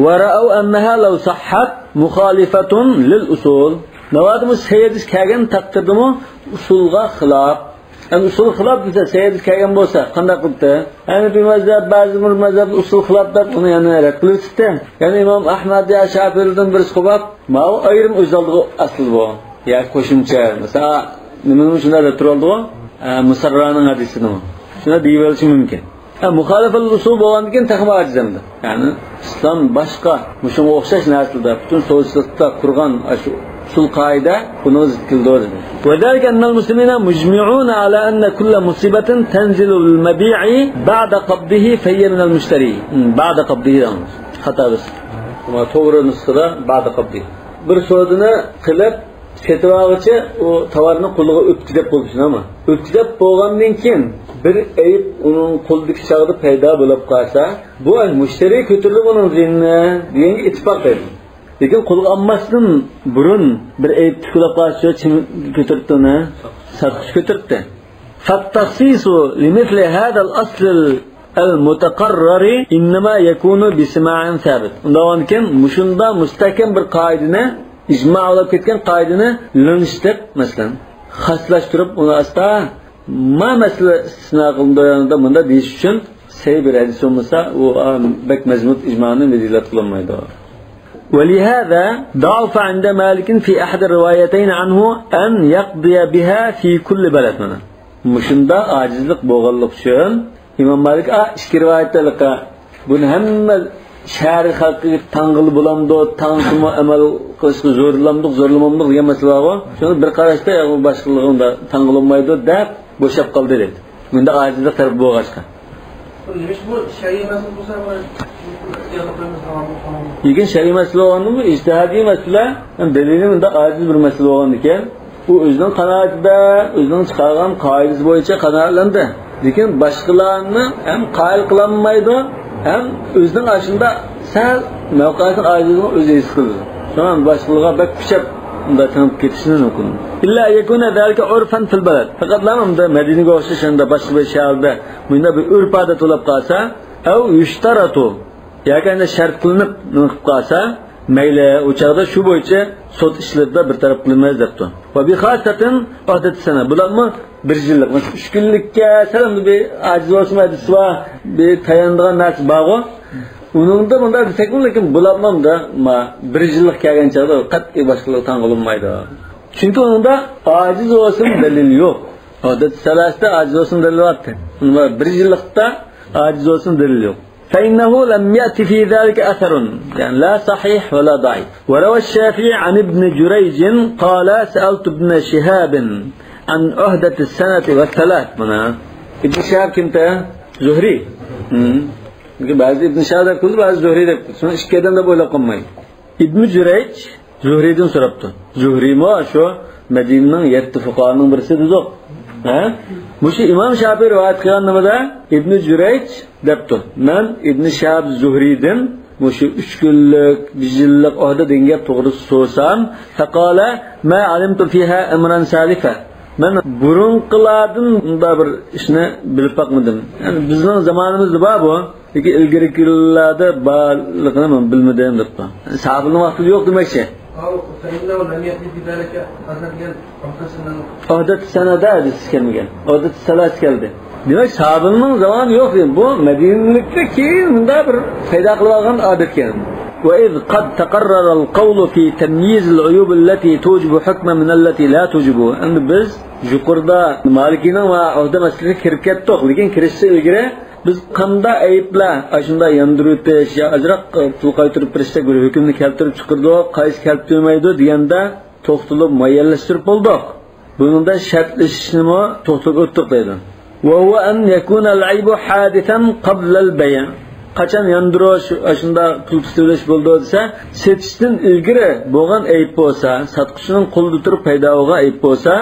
ورأوا أنها لو صحت مخالفة للأصول. Navadimiz sahih hadis kelgan taqdirdimi usulga xilof. Yani usul xilaf desa, sahih kelgan bo'lsa, qanday qilibdi? Yani bir mazhab, ba'zi bir mazhab usul xilaf deb uni yana rad qilibdi. Yani Imom Ahmad ya Shafiiydan birisi qilib, ma u ayrim o'z oldiga asl bu. Ya qo'shimcha, masalan, nimani shunday deb turoldi-ku? Musarraning hadisini. Shuni deyib olishi mumkin. Muxolifat usul bo'lgandan keyin taxmi ajizamdi. Ya'ni islom boshqa, shunga o'xshash narsalarda butun sovchilikda qurgan shu usul qoida buni zid qildi dedi. وذلك أن المسلمين مجمعون على أن كل مصيبة تنزل بالمبيع بعد قبضه فهي من المشتري. بعد قبضه خطأ بس. Ama to'g'ri nusxada بعد قبضه. Bir so'zini qilib setib olg'ichi u tovarni qo'liga o'tkazib bo'lsin ama o'tkazib bo'lgandan keyin bir ayb uning qo'lidagi chog'ida paydo bo'lib qolsa, bu mushtari ko'tarilib uning zinni degan ittifoq edi. Lekin qo'lga olmasdan burun bir ayb tikilib qolsa, kim ko'taribdi uni? Sotuvchi ko'taribdi. فالتخصيص لمثل هذا الأصل المتقرر إنما يكون بسماع ثابت. Undan keyin mushunda mustahkam bir qoidani ijmo bo'lib ketgan qoidani lingishtirib, masalan, xoslashtirib, uni asta ma masala istisno qilindi bunda deyish uchun sey bir hadis bo'lmasa, u bak mazmut ijmoni dalilat qilinmaydi. ولهذا ضعف عند مالك في أحد الروايتين عنه أن يقضي بها في كل بلد. Mushunda acizlik bo'lganlik uchun İmam Malik ikki rivoyatda buni hamma shahar xalqiga tang'il bo'lamdi, tang'imi amal qilishga zo'rlamdiq, zo'rlamamdiq degan masala bor. Shuni bir qarashda boshqalig'ida tang'ilmaydi deb bo'shab qoldi dedi. Bunda acizlik taraf bo'lg'achqa. Bu şer'i masala bo'lsa, lekin şer'i masala bo'lgandimi, ijtihodiy masala, dalili bunda aciz bir masala bo'lgan ekan. U o'zining qanoatida, o'zining chiqargan qoidasi bo'yicha qanoatlandi. Lekin boshqalarni ham qoyil qilolmaydi, ham o'zining ashunda sal mavqeisini ajizligini o'zi his qildi. Shundan boshqalarga bak kuchab unda tinib ketishini mumkin. Illa yakuna zalika urfan fil balad. Faqat unda Madinaga o'xshash unda boshqa bir shaharda bunda bir urf odat bo'lib qolsa, av yushtaratu yoki endi shart qilinib qilib qolsa, mayli u chog'da shu bo'yicha sot ishlarida bir taraf qilinmaydi debdi. Va bi xasatin odat sana. Bularmi bir yillik, masalan 3 kunlikka sal bir ajiz bo'lsa hadis va bir tayanadigan narsa bor-ku. Uningda bunda desakmi, lekin bularmi ma bir yillik kelgan chog'da qat'iy boshqalar tan qilinmaydi. Chunki uningda ajiz bo'lsin dalil yo'q. Odat salasda ajiz bo'lsin dalil bor. Unda bir yillikda ajiz bo'lsin dalil yo'q. فإنه لم يأتي في ذلك أثر، يعني لا صحيح ولا ضعيف. وروى الشافعي عن ابن جريج قال سألت ابن شهاب عن عهدة السنة والثلاث. ابن شهاب كمتى؟ زهري. بعض ابن شهاب deb ko'rdi, ba'zi Zuhriy deb ko'rdi. Shuni ikkidan deb o'ylab qolmang. Ibn Jurayj Zuhriydan so'rabdi. Zuhriymi shu Madinaning 7 fuqaroning birisi dedik. Ha? Bu shu Imom Shofiy rivoyat qilgan nimada? Ibn Jurayj debdi. Men Ibn Shahab Zuhriydan shu 3 kunlik, 1 yillik ohda degan gap to'g'risi so'rasam, faqala ma alimtu fiha amran salifa. Men burunqilardan bunda bir ishni bilib boqmadim. Yani bizning zamonimizda bor bu, lekin ilgarigi yillarda borligini men bilmadim debdi. Sahobaning vaqtida yo'q demakchi. Odat sanada hadis kelmagan. Odat salat keldi. Demak, sahobaning zamoni yo'q degan. Bu Madinalikda keyin bunda bir paydo qilib olgan odat ekan. وإذ قد تقرر القول في تمييز العيوب التي توجب حكما من التي لا توجب. Endi biz yuqorida Malikning va Ahda masalasiga kirib ketdik, lekin kirishdan ilgari biz qanday ayiblar shunda yondirib o'tish yo azroq pul qaytarib berishda bir hukmni keltirib chiqirdik, qaysi keltirmaydi deganda to'xtalib muayyanlashtirib bo'ldik. Buningda shartlashishni to'xtalib o'tdik deydi. Va huwa an yakuna al-aybu hadithan qabla al-bay'. Qachon yondirish shunda pul tutilish bo'ldi desa, setishdan ilgari bo'lgan ayib bo'lsa, sotquchining qo'lida turib paydo bo'lgan ayib bo'lsa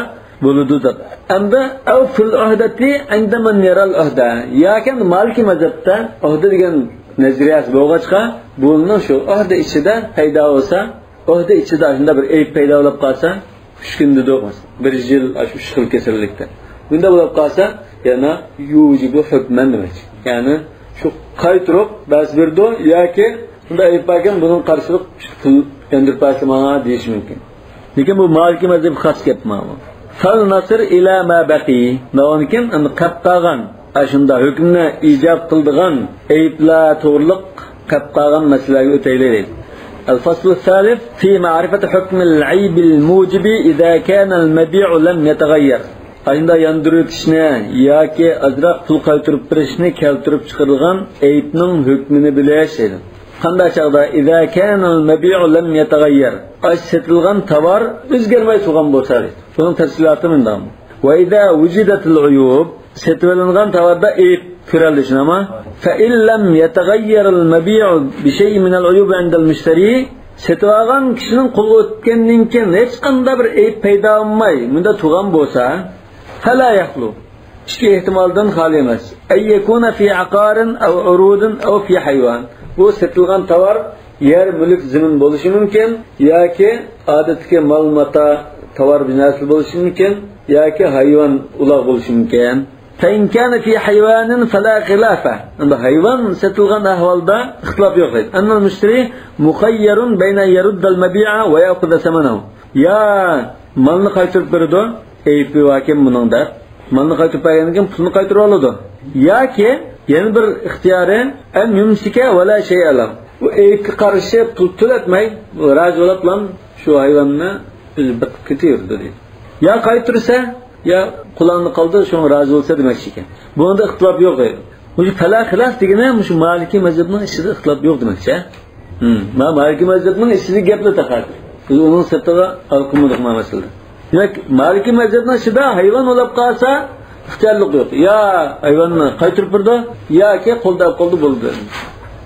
bo'ladi deb. Endi av fil uhdati inda man yaral uhda. Yoki Maliki mazhabda uhda degan nazariyasi bo'lg'achqa, buning shu uhda ichida paydo bo'lsa, uhda ichida shunda bir ayib paydo bo'lib qolsa, 3 kun dedi, bir yil shu 3 xil kasallikda. Bunda bo'lib qolsa, yana yujibu hukman demak. Ya'ni shu qaytirib bas berdi yoki unda ayib bo'lgan buning qarshilik pul yondirib bersa mana deyish mumkin. Lekin bu Maliki mazhab xos gap mana. Fal nasir ila ma baqi. Lekin endi qolib qolgan, shunda hukmni ijob qildigan ayiblar to'g'riliq qolib qolgan masalaga o'taylik deydi. الفصل الثالث في معرفة حكم العيب الموجب إذا كان المبيع لم يتغير. Ayında yandırıp ötüşni yoki azroq pul qaytarib berishni keltirib chiqarilgan ayibning hukmini bilish edi. Qanday chaqda إذا كان المبيع لم يتغير. Ay setilgan tovar o'zgarmay turgan bo'lsa deydi. Buning tafsiloti bundan. Va إذا وجدت العيوب setilgan tovarda ayib ko'rildi shunami? فإن لم يتغير المبيع بشيء من العيوب عند المشتري setib olgan kishining qo'liga o'tgandan keyin hech qanday bir ayib paydo bo'lmay bunda turgan bo'lsa فلا يخلو ikki ehtimoldan xoli emas. Ay yakuna fi aqarin aw urudin aw fi hayvan. Bu setilgan tovar yer, mulk, zimin bo'lishi mumkin yoki odatdagi mol mato tovar binosi bo'lishi mumkin yoki hayvon uloq bo'lishi mumkin. فإن كان في حيوان فلا خلافة. حيوان ستلغن أهوالدا اختلاف يوق. أن المشتري مخير بين أن يرد المبيع ويأخذ ثمنه. يا مالنى قايتۇرۇپ بېرىدۇ، ئەيىبى ۋاكىن بۇنىڭ دەپ. مالنى قايتۇرۇپ بەرگەندىن كېيىن پۇلنى قايتۇرۇپ ئالىدۇ. ياكى يەنە بىر ئىختىيارى أن يمسك ولا شيء له. ئۇ ئەيىبكە قارشى پۇل تۆلەتمەي رازى بولۇپلا شۇ ھايۋاننى ئۆزى بېقىپ كېتىۋېرىدۇ دەيدۇ. يا قايتۇرسا يا قۇلانى قالدى شۇڭا رازى بولسا دېمەكچى ئىكەن. بۇنىڭدا ئىختىلاپ يوق دەيدۇ. مۇشۇ فلا خىلاف دېگىنى مۇشۇ مالىكى مەزھەپنىڭ ئىچىدە ئىختىلاپ يوق دېمەكچى. مالىكى مەزھەپنىڭ ئىچىدە گەپلەر تاقايدۇ. بىز ئۇنىڭ سىرتىغا ئالقىمىدۇق ما مەسىلىدە. دېمەك، مالىكى مەزھەپنىڭ ئىچىدە ھايۋان بولۇپ قالسا ئىختىيارلىق يوق. يا ھايۋاننى قايتۇرۇپ بېرىدۇ، ياكى قولدا ئېلىپ قالدى بولدى.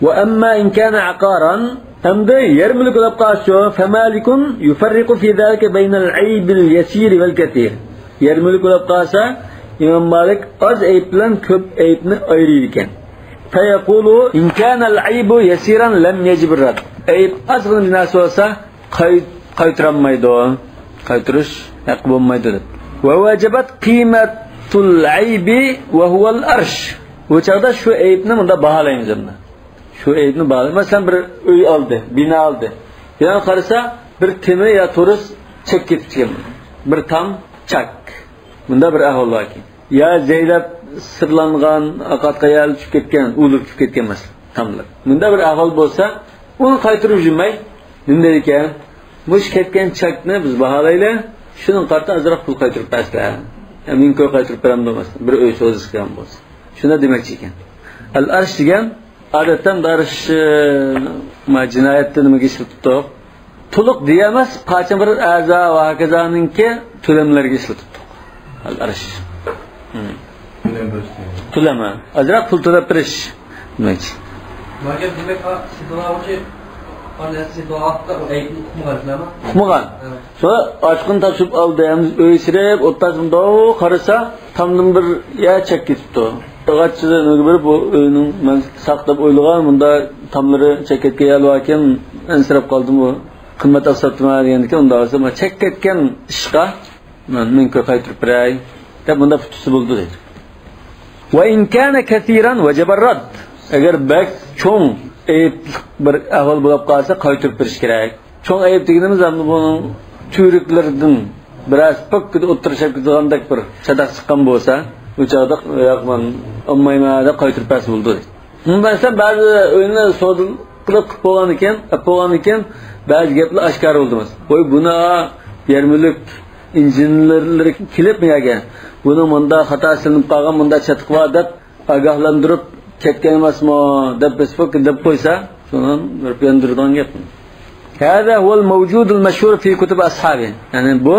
وأما إن كان عقارا أمضي يرملك الأبقاش فمالك يفرق في ذلك بين العيب اليسير والكثير. يرملك الأبقاش إمام مالك أز عيب لن كب عيبني أيريدكن. فيقول إن كان العيب يسيرا لم يجب الرد. عيب أصغر من الناس وسا قيترميدو قيترش يقبل ميدو. ووجبت قيمة العيب وهو الأرش. وچاغدا شو عيبني من دا باھالايمىز ئەمدى. شۇ ئەيىبنى باھالايمىز. مەسىلەن بىر ئۆي ئالدى، بىنا ئالدى. بىنا قارىسا بىر تېمى يا تورۇس چەك كېتىپ چىققان. بىر تام چاك. بۇندا بىر ئەھۋال باركى. يا زەيلەپ سىرلانغان، ئاقاتقا يەل چۈشۈپ كەتكەن، ئۇلۇپ چۈشۈپ كەتكەن مەسىلەن تاملار. بۇندا بىر ئەھۋال بولسا، ئۇنى قايتۇرۇپ يۈرمەي، نېمە دەيدۇ ئىكەن؟ مۇش كەتكەن چاكنى بىز باھالايلى، شۇنىڭ قارىتا ئازراق پۇل قايتۇرۇپ بەرسىلەر. يا مىڭ كوي قايتۇرۇپ بېرەمدۇ مەسىلەن، بىر ئۆي سودىسى قىلغان بولسا. شۇندا دېمەكچى ئىكەن. ئەل ئەرش دېگەن ئادەتتە ئەرش جىنايەتتە نېمىگە ئىشلىتىپتۇ؟ تولۇق دېيەلمەس، پارچە بىر ئەزا ۋە ھاكازانىڭكى تۆلەملەرگە ئىشلىتىپتۇ. ئەل ئەرش. تۆلەم، ئازراق پۇل تۆلەپ بېرىش دېمەكچى. ماگەر دېمەك، سېتىۋالغۇچى ئۇقمىغان. سولا ئاچقىنى تاپشۇرۇپ ئالدى، ھەم ئۆي سېرىپ، ئوتتاش مۇنداق قارىسا، تامدىن بىر يەر چەك كېتىپتۇ. ئاغاچچىدىن ئۆيگە بېرىپ، بۇ ئۆينىڭ مەن ساقلاپ ئويلىغان، بۇندا تاملىرى چەك كەتكەن يەر باركەن، ئەنسىرەپ قالدىم، بۇ قىممەت ئالساپتىمەن دېگەندىكىن، ئۇنداق بولسا، مانا چەك كەتكەن ئىشقا مەن مىڭ كوي قايتۇرۇپ بېرەي دەپ بۇندا پۇتۇسى بولدى دەيدۇ. ۋە ئىن كانە كەسىرەن ۋەجەبە رەد. ئەگەر بەك چوڭ ئەيىب بىر ئەھۋال بولۇپ قالسا قايتۇرۇپ بېرىش كېرەك. چوڭ ئەيىب دېگىنىمىز ئەمدى بۇنىڭ تۈۋرۈكلىرىدىن بىراز پөككىدە ئوتتۇرىشىپ كېتىدىغاندەك بىر چاتاق چىققان بولسا، ئۇ چاغدا ياق مەن ئالمايمەن دەپ قايتۇرۇپ بەرسە بولىدۇ دەيدۇ. مەسىلەن بەزى ئۆينى سودا قىلىپ قىلىپ بولغان ئىكەن، ئەپ بولغان ئىكەن، بەزى گەپلەر ئاشكارا بولدى مەسىلەن. ۋوي بۇنى يەر مۈلۈك ئىنژېنېرلىرى كېلىپ يەگە بۇنىڭ مۇندا خاتا سېلىنىپ قالغان، مۇندا چاتىقى بار دەپ ئاگاھلاندۇرۇپ كەتكەن ئەمەسمۇ دەپ بېسىپ دەپ قويسا، شۇنىڭ بىر ياندۇرىدىغان گەپ. هذا هو الموجود المشهور في كتب أصحابه. يعني بۇ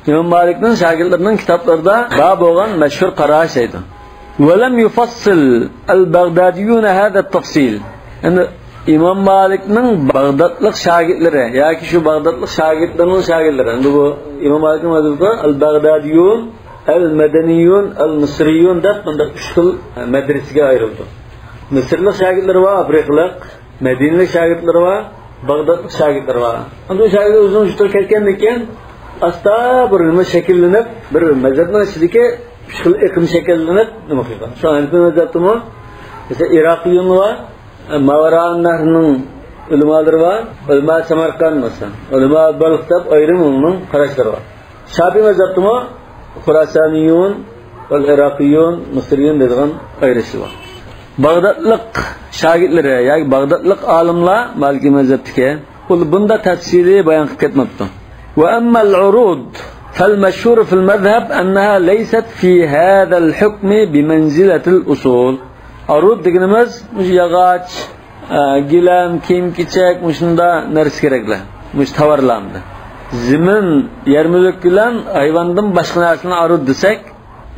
ئىمام مالىكنىڭ شاگىرتلىرىنىڭ كىتابلىرىدا بار بولغان مەشھۇر قاراش ئىدى. ولم يفصل البغداديون هذا التفصيل. يعني ئىمام مالىكنىڭ باغدادلىق شاگىرتلىرى ياكى شۇ باغدادلىق شاگىرتلىرىنىڭ شاگىرتلىرى. ئەمدى بۇ ئىمام مالىكنىڭ مەزھىپى ئەل-باغدادىيون، ئەل-مەدەنىيون، ئەل-مىسرىيون دەپ بۇنداق ئۈچ خىل مەدرىسىگە ئايرىلدى. مىسىرلىق شاگىرتلىرى بار، ئافرىقىلىق، مەدىنىلىك شاگىرتلىرى بار، باغدادلىق شاگىرتلىرى بار. ئەمدى ئۇ شاگىرتلەر ئۇزۇن ئۇچۇر كەتكەندىن كېيىن ئاستا بىر نېمە شەكىللىنىپ، بىر مەزھەپنىڭ ئىچىدىكى ئۈچ خىل ئېقىم شەكىللىنىپ نېمە قىلغان. شۇ ھەنىپى مەزھەپتىمۇ مەسىلەن ئىراقىيون بار، ماۋاراننەھرنىڭ ئۆلىمالىرى بار، ئۆلىما سەمەرقەند مەسىلەن، ئۆلىما بەلخ دەپ ئايرىم ئۇنىڭ قاراشلىرى بار. شاپىي مەزھەپتىمۇ خۇراسانىيون ۋە ئىراقىيون، مىسرىيون دەيدىغان ئايرىشى بار. باغدادلىق شاگىرتلىرى ياكى باغدادلىق ئالىملار مالىكى مەزھەپتىكى ئۇ بۇندا تەپسىلىي بايان قىلىپ كەتمەپتۇ. وأما العروض فالمشهور في المذهب أنها ليست في هذا الحكم بمنزلة الأصول. عروض دېگىنىمىز مۇشۇ ياغاچ، گىلەم، كىيىم-كېچەك مۇشۇندا نەرسە كېرەكلەر، مۇشۇ تاۋارلاردا. زېمىن، يەر مۈلۈك بىلەن ھايۋاندىن باشقا نەرسىنى عروض دېسەك،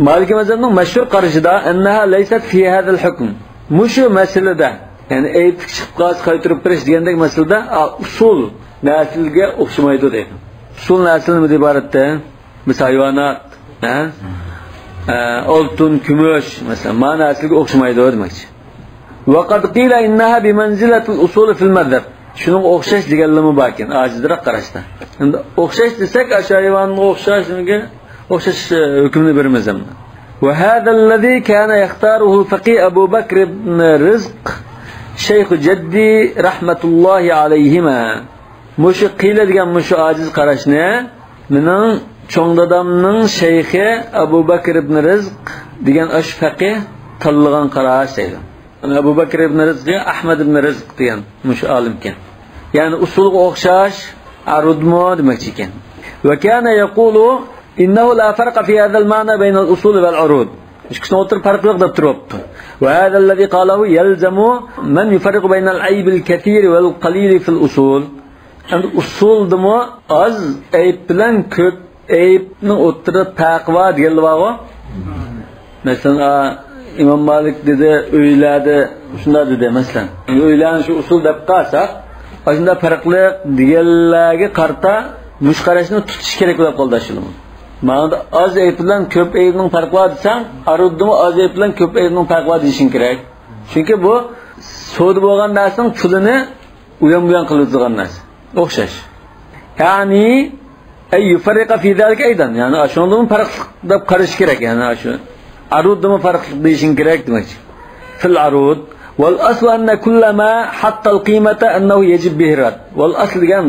مالىكى مەزھەپنىڭ مەشھۇر قارىشىدا أنها ليست في هذا الحكم. مۇشۇ مەسىلىدە، يەنى ئەيىبلىك چىقىپ قالسا قايتۇرۇپ بېرىش دېگەندەك مەسىلىدە، ئۇسۇل نەسىلگە ئوخشىمايدۇ دەيدۇ. ئۇسۇل نەسىل نېمە ئىبارەتتە؟ مىسال ھايۋانات، ھە؟ ئالتۇن، كۈمۈش مەسىلەن، ما نەسىلگە ئوخشىمايدۇ دېمەكچى. وقد قيل إنها بمنزلة الأصول في المذهب. شۇنىڭغا ئوخشاش دېگەنلىرىمۇ باركەن، ئاجىزراق قاراشتا. ئەمدى ئوخشاش دېسەك، ئاشۇ ھايۋانغا ئوخشاش، نېمىگە ئوخشاش ھۆكۈمنى بېرىمىز ئەمدى. وهذا الذي كان يختاره الفقيه أبو بكر بن رزق شيخ جدي رحمة الله عليهما. Muşu qiyla degan mushu aciz qarashni mening cho'ng dadamning shayxi Abu Bakr ibn Rizq degan ash faqih tanlagan qarash deydi. Abu Bakr ibn Rizq Ahmad ibn Rizq degan mushu olim ekan. Ya'ni usulga o'xshash arudmu demakchi ekan. Va kana yaqulu innahu la farqa fi hadha al-ma'na bayna al-usul wal urud. Ikkisini o'tirib farq yo'q deb turibdi. Va hadha alladhi qalahu yalzamu man yufarriqu bayna al-ayb al-kathir wal qalil fi al-usul. Endi usuldimi az ayb bilan ko'p aybni o'tirib farqi bor deganlar bor-ku. Masalan, İmam Malik dedi, o'yladi, shunday dedi masalan. O'ylani shu usul deb qolsak, shunda farqli deganlarga qarta mush qarashni tutish kerak bo'lib qoldi shu. Ma'noda az ayb bilan ko'p aybning farqi bor desang, aruddimi az ayb bilan ko'p aybning farqi bor deyishing kerak. Chunki bu savdo bo'lgan narsaning pulini u yon bu yon qiladigan narsa. O'xshash. Ya'ni ay yufarriqa fi zalika aydan. Ya'ni shundami farqli deb qarash kerak, ya'ni shu aruddimi farqli deyishing kerak demakchi. Fil arud wal aslu anna kullama hatta al qiymata annahu yajib bihi rad. Wal asl degan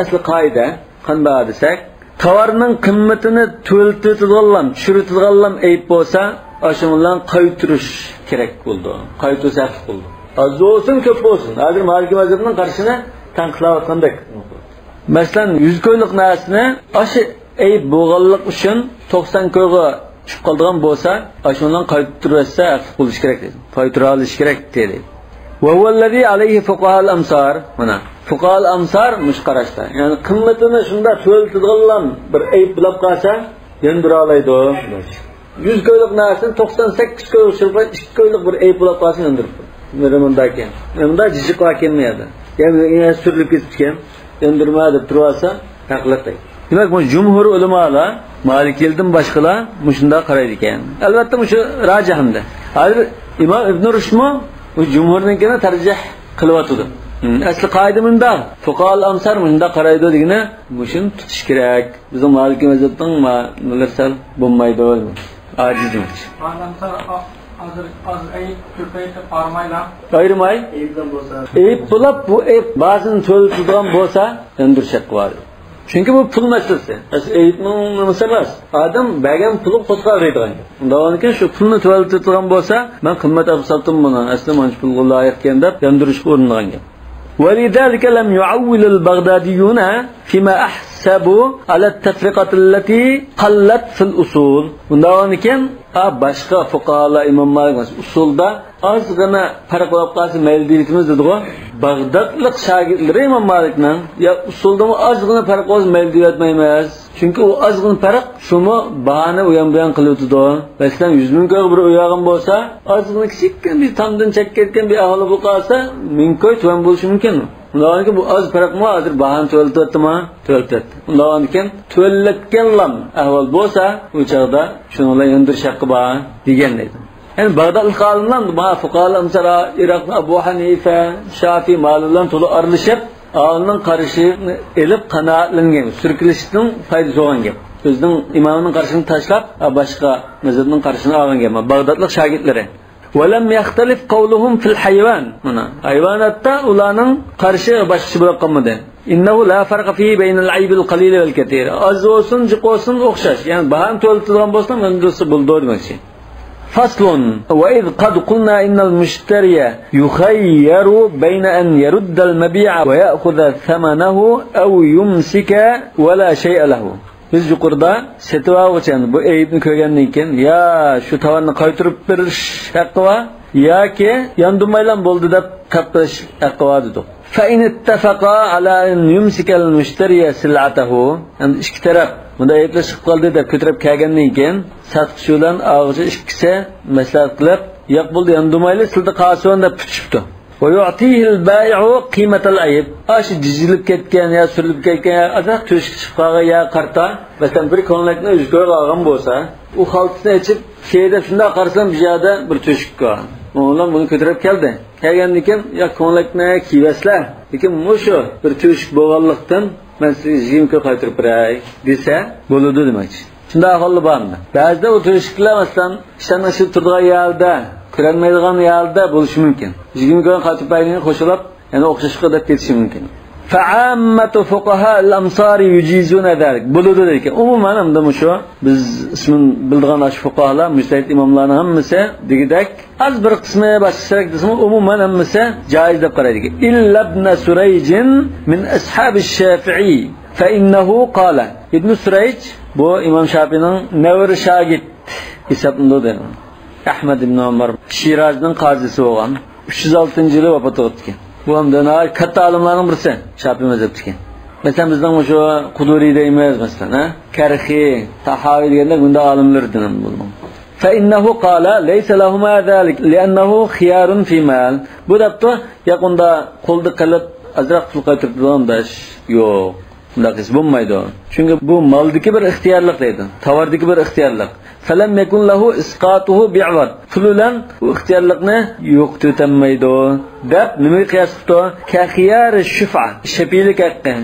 asli qoida qanday desak, tovarning qimmatini to'ltiradiganlam, tushiradiganlam ayb bo'lsa, shu bilan qaytirish kerak bo'ldi. Qaytirish haq bo'ldi. Az bo'lsin, ko'p bo'lsin. Hozir Maliki mazhabining qarshini tanqidlayotgandek. Masalan, 100 ko'ylik narsani o'sha ayb bo'lganlik uchun 90 ko'yga tushib qolgan bo'lsa, shundan qaytirsa haq bo'lish kerak dedi. Qaytira olish kerak dedi. Va huvallazi alayhi fuqahal amsar. Mana fuqahal amsar mush qarashda. Ya'ni qimmatini shunda to'ltiradigan bir ayb bo'lib qolsa, yondira oladi. 100 ko'ylik narsani 98 ko'yga tushirib, 2 ko'ylik bir ayb bo'lib qolsa yondirib. Bunda ekan. Bunda jijiq kelmaydi. Ya'ni surilib ketgan, yondirma deb turib olsa, haqliq deydi. Demak, bu jumhur ulamolar, Malikiydan boshqalar shunda qaraydi ekan. Albatta shu rojihimda. Hozir Imom Ibn Rushdmi bu jumhurninkini tarjih qilyotdi. Asli qoida bunda, fuqahol amsar bunda qaraydi degani shuni tutish kerak. Bizning Maliki mazhabning nimalar sal bo'lmaydi. Aciz demakchi. Hozir az ayb ko'payib ayirmaylar. Ayirmay? Aybdan bo'lsa. Ayb bo'lib, bu ayb ba'zini to'ldirgan bo'lsa, yondirish haqqi bor. Chunki bu pul masalasi. Asli aybning nimasi emas. Odam bergan puli qo'zg'aladigan. Undan keyin shu pulni to'ldirgan bo'lsa, men qimmat olib sotdim buni. Asli mana shu pulga loyiq ekan deb yondirishga uringan gap. ولذلك لم يعول البغداديون فيما أحسبوا على التفرقة التي قلت في الأصول. Bundan keyin başka fuqahalar İmam Malik usulda azgina farq bo'lib qolsa mayli deymiz dedi-ku. Bag'dodlik shogirdlari İmam Malikning ya usulda ozgina farq bo'lsa mayli deyotmaymiz. Chunki u ozgina farq shumi bahoni u yon bu yon qilib o'tdi. Masalan 100 ming ko'y bir uyog'im bo'lsa, ozgina kichikgina bir tomdan chekib ketgan bir aholi bo'lib qolsa, 1000 ko'y tuvan bo'lishi mumkin. Undan keyin bu oz farqmi hozir bahoni to'ldiryaptimi? To'ldiryapti. Undan keyin to'llatganlam ahvol bo'lsa, u chog'da shuni bilan yondirish haqqi bor degan deydi. Yani Bağdatlı olimlar, ma fuqahalar, mesela Irak'ta Abu Hanife, Şafii, Malik'dan to'la aralashib, olimning qarashini elib qanoatlangan, sirkilishning foydasi bo'lgan gap. O'zining imomining qarashini tashlab, boshqa mazhabning qarashini olgan gap. Bag'dodlik shogirdlari. ولم يختلف قولهم في الحيوان. Mana hayvonotda ularning qarashi boshqacha bo'lib qolmadi. إنه لا فرق فيه بين العيب القليل والكثير. Az olsun, jiq olsun o'xshash. Ya'ni bahoni to'ldirgan bo'lsa, undan bo'ldi demoqchi. فصل وإذ قد قلنا إن المشتري يخير بين أن يرد المبيع ويأخذ ثمنه أو يمسك ولا شيء له. Biz yuqorida setib olg'uchi bu aybni ko'rgandan keyin ya shu tovarni qaytarib berish haqqi bor yoki yondirmaylan bo'ldi deb qapqilish haqqi bor dedik. فإن اتفقا على أن يمسك المشتري سلعته. Endi ikki taraf bunda ayblar chiqib qoldi deb ko'tarib kelgandan keyin satqchi bilan og'zi ikkisi maslahat qilib, yo'q bo'ldi yondirmayli, sildi qolsin deb putishibdi. ويعطيه البائع قيمة العيب. Aşı cizilip ketken ya sürülüp ketken ya azak töşük çıkıp qalgan ya qarta. Mesela bir konlakni 100 ko'y olgan bo'lsa, u xaltasini açıp şeyde shunday qarasam bir yerda bir töşük bor. Ondan bunu ko'tarib keldi. Kelgandan keyin ya konlakni kiybaslar, lekin mushu bir töşük bo'lganlikdan men sizga 20 ko'y qaytarib beray desa bo'ladi demakchi. Shunday ahvollar bormi? Ba'zida u to'shiklar masalan ishdan ishib turadigan yerda, ko'rinmaydigan yerda bo'lishi mumkin. 20 kun qaytib berganga qo'shilib, yana o'xshashqa deb ketishi mumkin. فعامة فقهاء الأمصار يجيزون ذلك. Bo'ladi ekan. Umuman hamda shu biz ismini bildigan ash fuqaholar, mujtahid imomlarning hammasi degidek, az bir qismi boshqacharak desam, umuman hammasi joiz deb qaraydi ekan. Illa ibn Surayj min ashab ash-Shafi'i fa innahu qala. Ibn Surayj bu Imom Shafi'ning navri shogird hisoblanadi. Ahmad ibn Umar Shirazning qozisi bo'lgan. 306-yili vafot etgan. Bu hamda katta olimlarning birisi Shafi'i mazhabdagi. Masalan bizning shu Quduriy deymiz masalan, ha? Karxi, Tahaviy deganda bunda olimlardan bu. Fa innahu qala laysa lahuma zalik li'annahu xiyarun fi mal. Bu debdi, yaqinda qo'lda qilib azroq pul qaytarib turganda yo'q. Bundaq ish bo'lmaydi. Chunki bu moldagi bir ixtiyorlik deydi. Tovardagi bir ixtiyorlik. Falam yakun lahu isqatuhu bi'wad. Pul bilan u ixtiyorlikni yo'q to'tanmaydi deb nima qiyos qildi? Ka xiyar shuf'a, shafilik haqqi.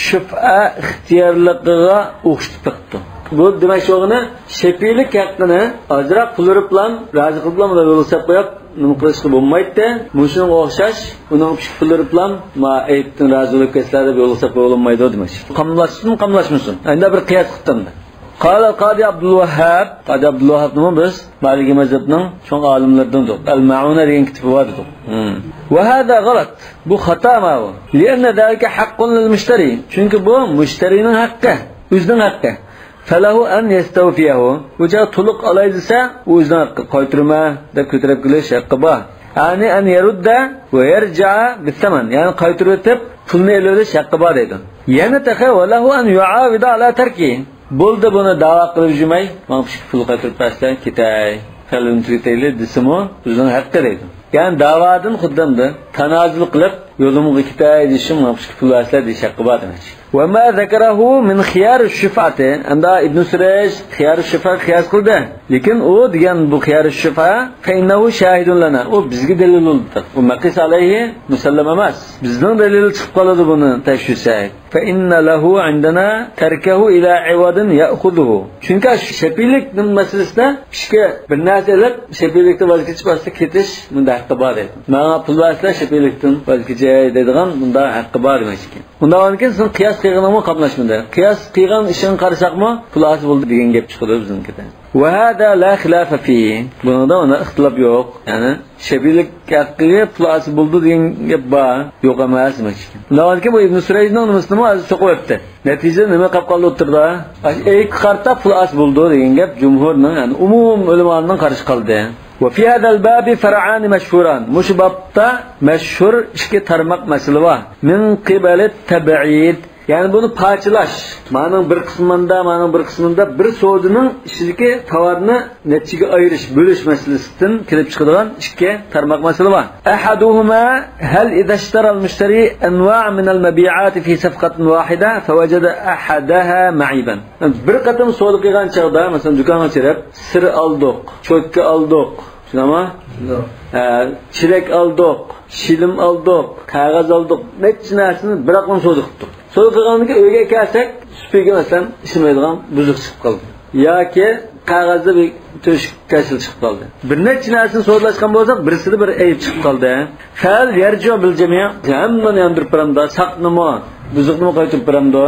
Shuf'a ixtiyorligiga o'xshatib qildi. Bu demak sho'g'ini shafilik haqqini azroq pul bilan rozi qilib bilan yo'l qo'yib nima qilishga bo'lmaydi. Mushunga o'xshash uning pul bilan ma aytdan rozi bo'lib ketsalar deb yo'l qo'yib bo'lmaydi demak. Qamlashsin, qamlashmasin. Endi bir qiyos qildim. قال القاضي عبد الوهاب، قاضي عبد الوهاب nima biz Maliki mazhabning cho'ng olimlaridandir. Al-Ma'una degan kitobi bor edi. Va hada g'alat. Bu xato ma bu. Lianna zalika haqqun lil mushtari. Chunki bu mushtarining haqqi, o'zining haqqi. Falahu an yastawfiyahu. Bu joy to'liq olay desa, o'zining haqqi qaytarma deb ko'tarib kelish haqqi bor. Ya'ni an yarudda va yarja'a bis-saman. Ya'ni qaytarib o'tib pulni olish haqqi bor deydi. Yana taqa va lahu an yu'awida ala tarki. Bo'ldi buni da'vo qilib yurmay, mana shu pul qaytarib bersan ketay, qalim tugatayli desimi, o'zining haqqi deydi. Ya'ni da'vodan xuddamda tanozul qilib yo'limga ketay deyishim, mana shu pul bersa deyish haqqi bor demak. Va ma zakarahu min xiyar ash-shuf'ati. Anda Ibn Surayj xiyar ash-shufa qiyos qildi. Lekin u degan bu xiyar ash-shufa fa innahu shahidun lana. U bizga dalil bo'ldi. U maqis alayhi musallam emas. Bizning dalil chiqib qoladi buni tashvisak. Fa inna lahu indana tarkahu ila iwadin ya'khudhuhu. Chunki shafilik masalasida kishiga bir narsa ilib shafilikdan voz kechib bosdi ketish bunda haqqi bor edi. Menga pul bersa shafilikdan voz kechay deydigan bunda haqqi bor demak ekan. Undan keyin sen qiyos qilganmi qamlashmadi. Qiyos qilgan ishini qarasaqmi pul oz bo'ldi degan gap chiqadi biznikida. Va hada la khilafa fi. Bunda ona ixtilof yo'q. Ya'ni shafilik haqqiga pul oz bo'ldi degan gap bor, yo'q emas demak ekan. Undan keyin bu Ibn Surayjning nimasini hozir so'qib o'tdi. Natija nima qilib qoldi o'tirdi? Ikki qarta pul oz bo'ldi degan gap jumhurning, ya'ni umum ulamoning qarashi qoldi. وفي هذا الباب فرعان مشهوران. مش بابta meşhur ikki tarmoq masala var. Min qibali tab'id. Ya'ni buni parçalash. Ma'ning bir qismida, ma'ning bir qismida bir so'zining ichidagi tovarni nechiga ayirish, bo'lish masalasidan kelib chiqadigan ikki tarmoq masala var. Ahaduhuma hal idha ishtara al-mushtari anwa' min al-mabi'at fi safqatin wahida fawajada ahadaha ma'iban. Bir qatim savdo qilgan chaqda, masalan, do'konga kirib, sir oldik, cho'tka oldik, shunami? Çilek aldık, şilim aldık, kağız aldık, neçe narsani biroq savdo qildik. Savdo qilgandan keyin uyga kelsak, supiga masalan ishmaydigan buzuq chiqib qoldi. Yoki qog'ozda bir to'shik kasal chiqib qoldi. Bir necha narsani savdolashgan bo'lsak, birisida bir ayb chiqib qoldi. Fal yarju bil jami', hammani yondirib beramda, saqnimi, buzuqni qaytarib beramda.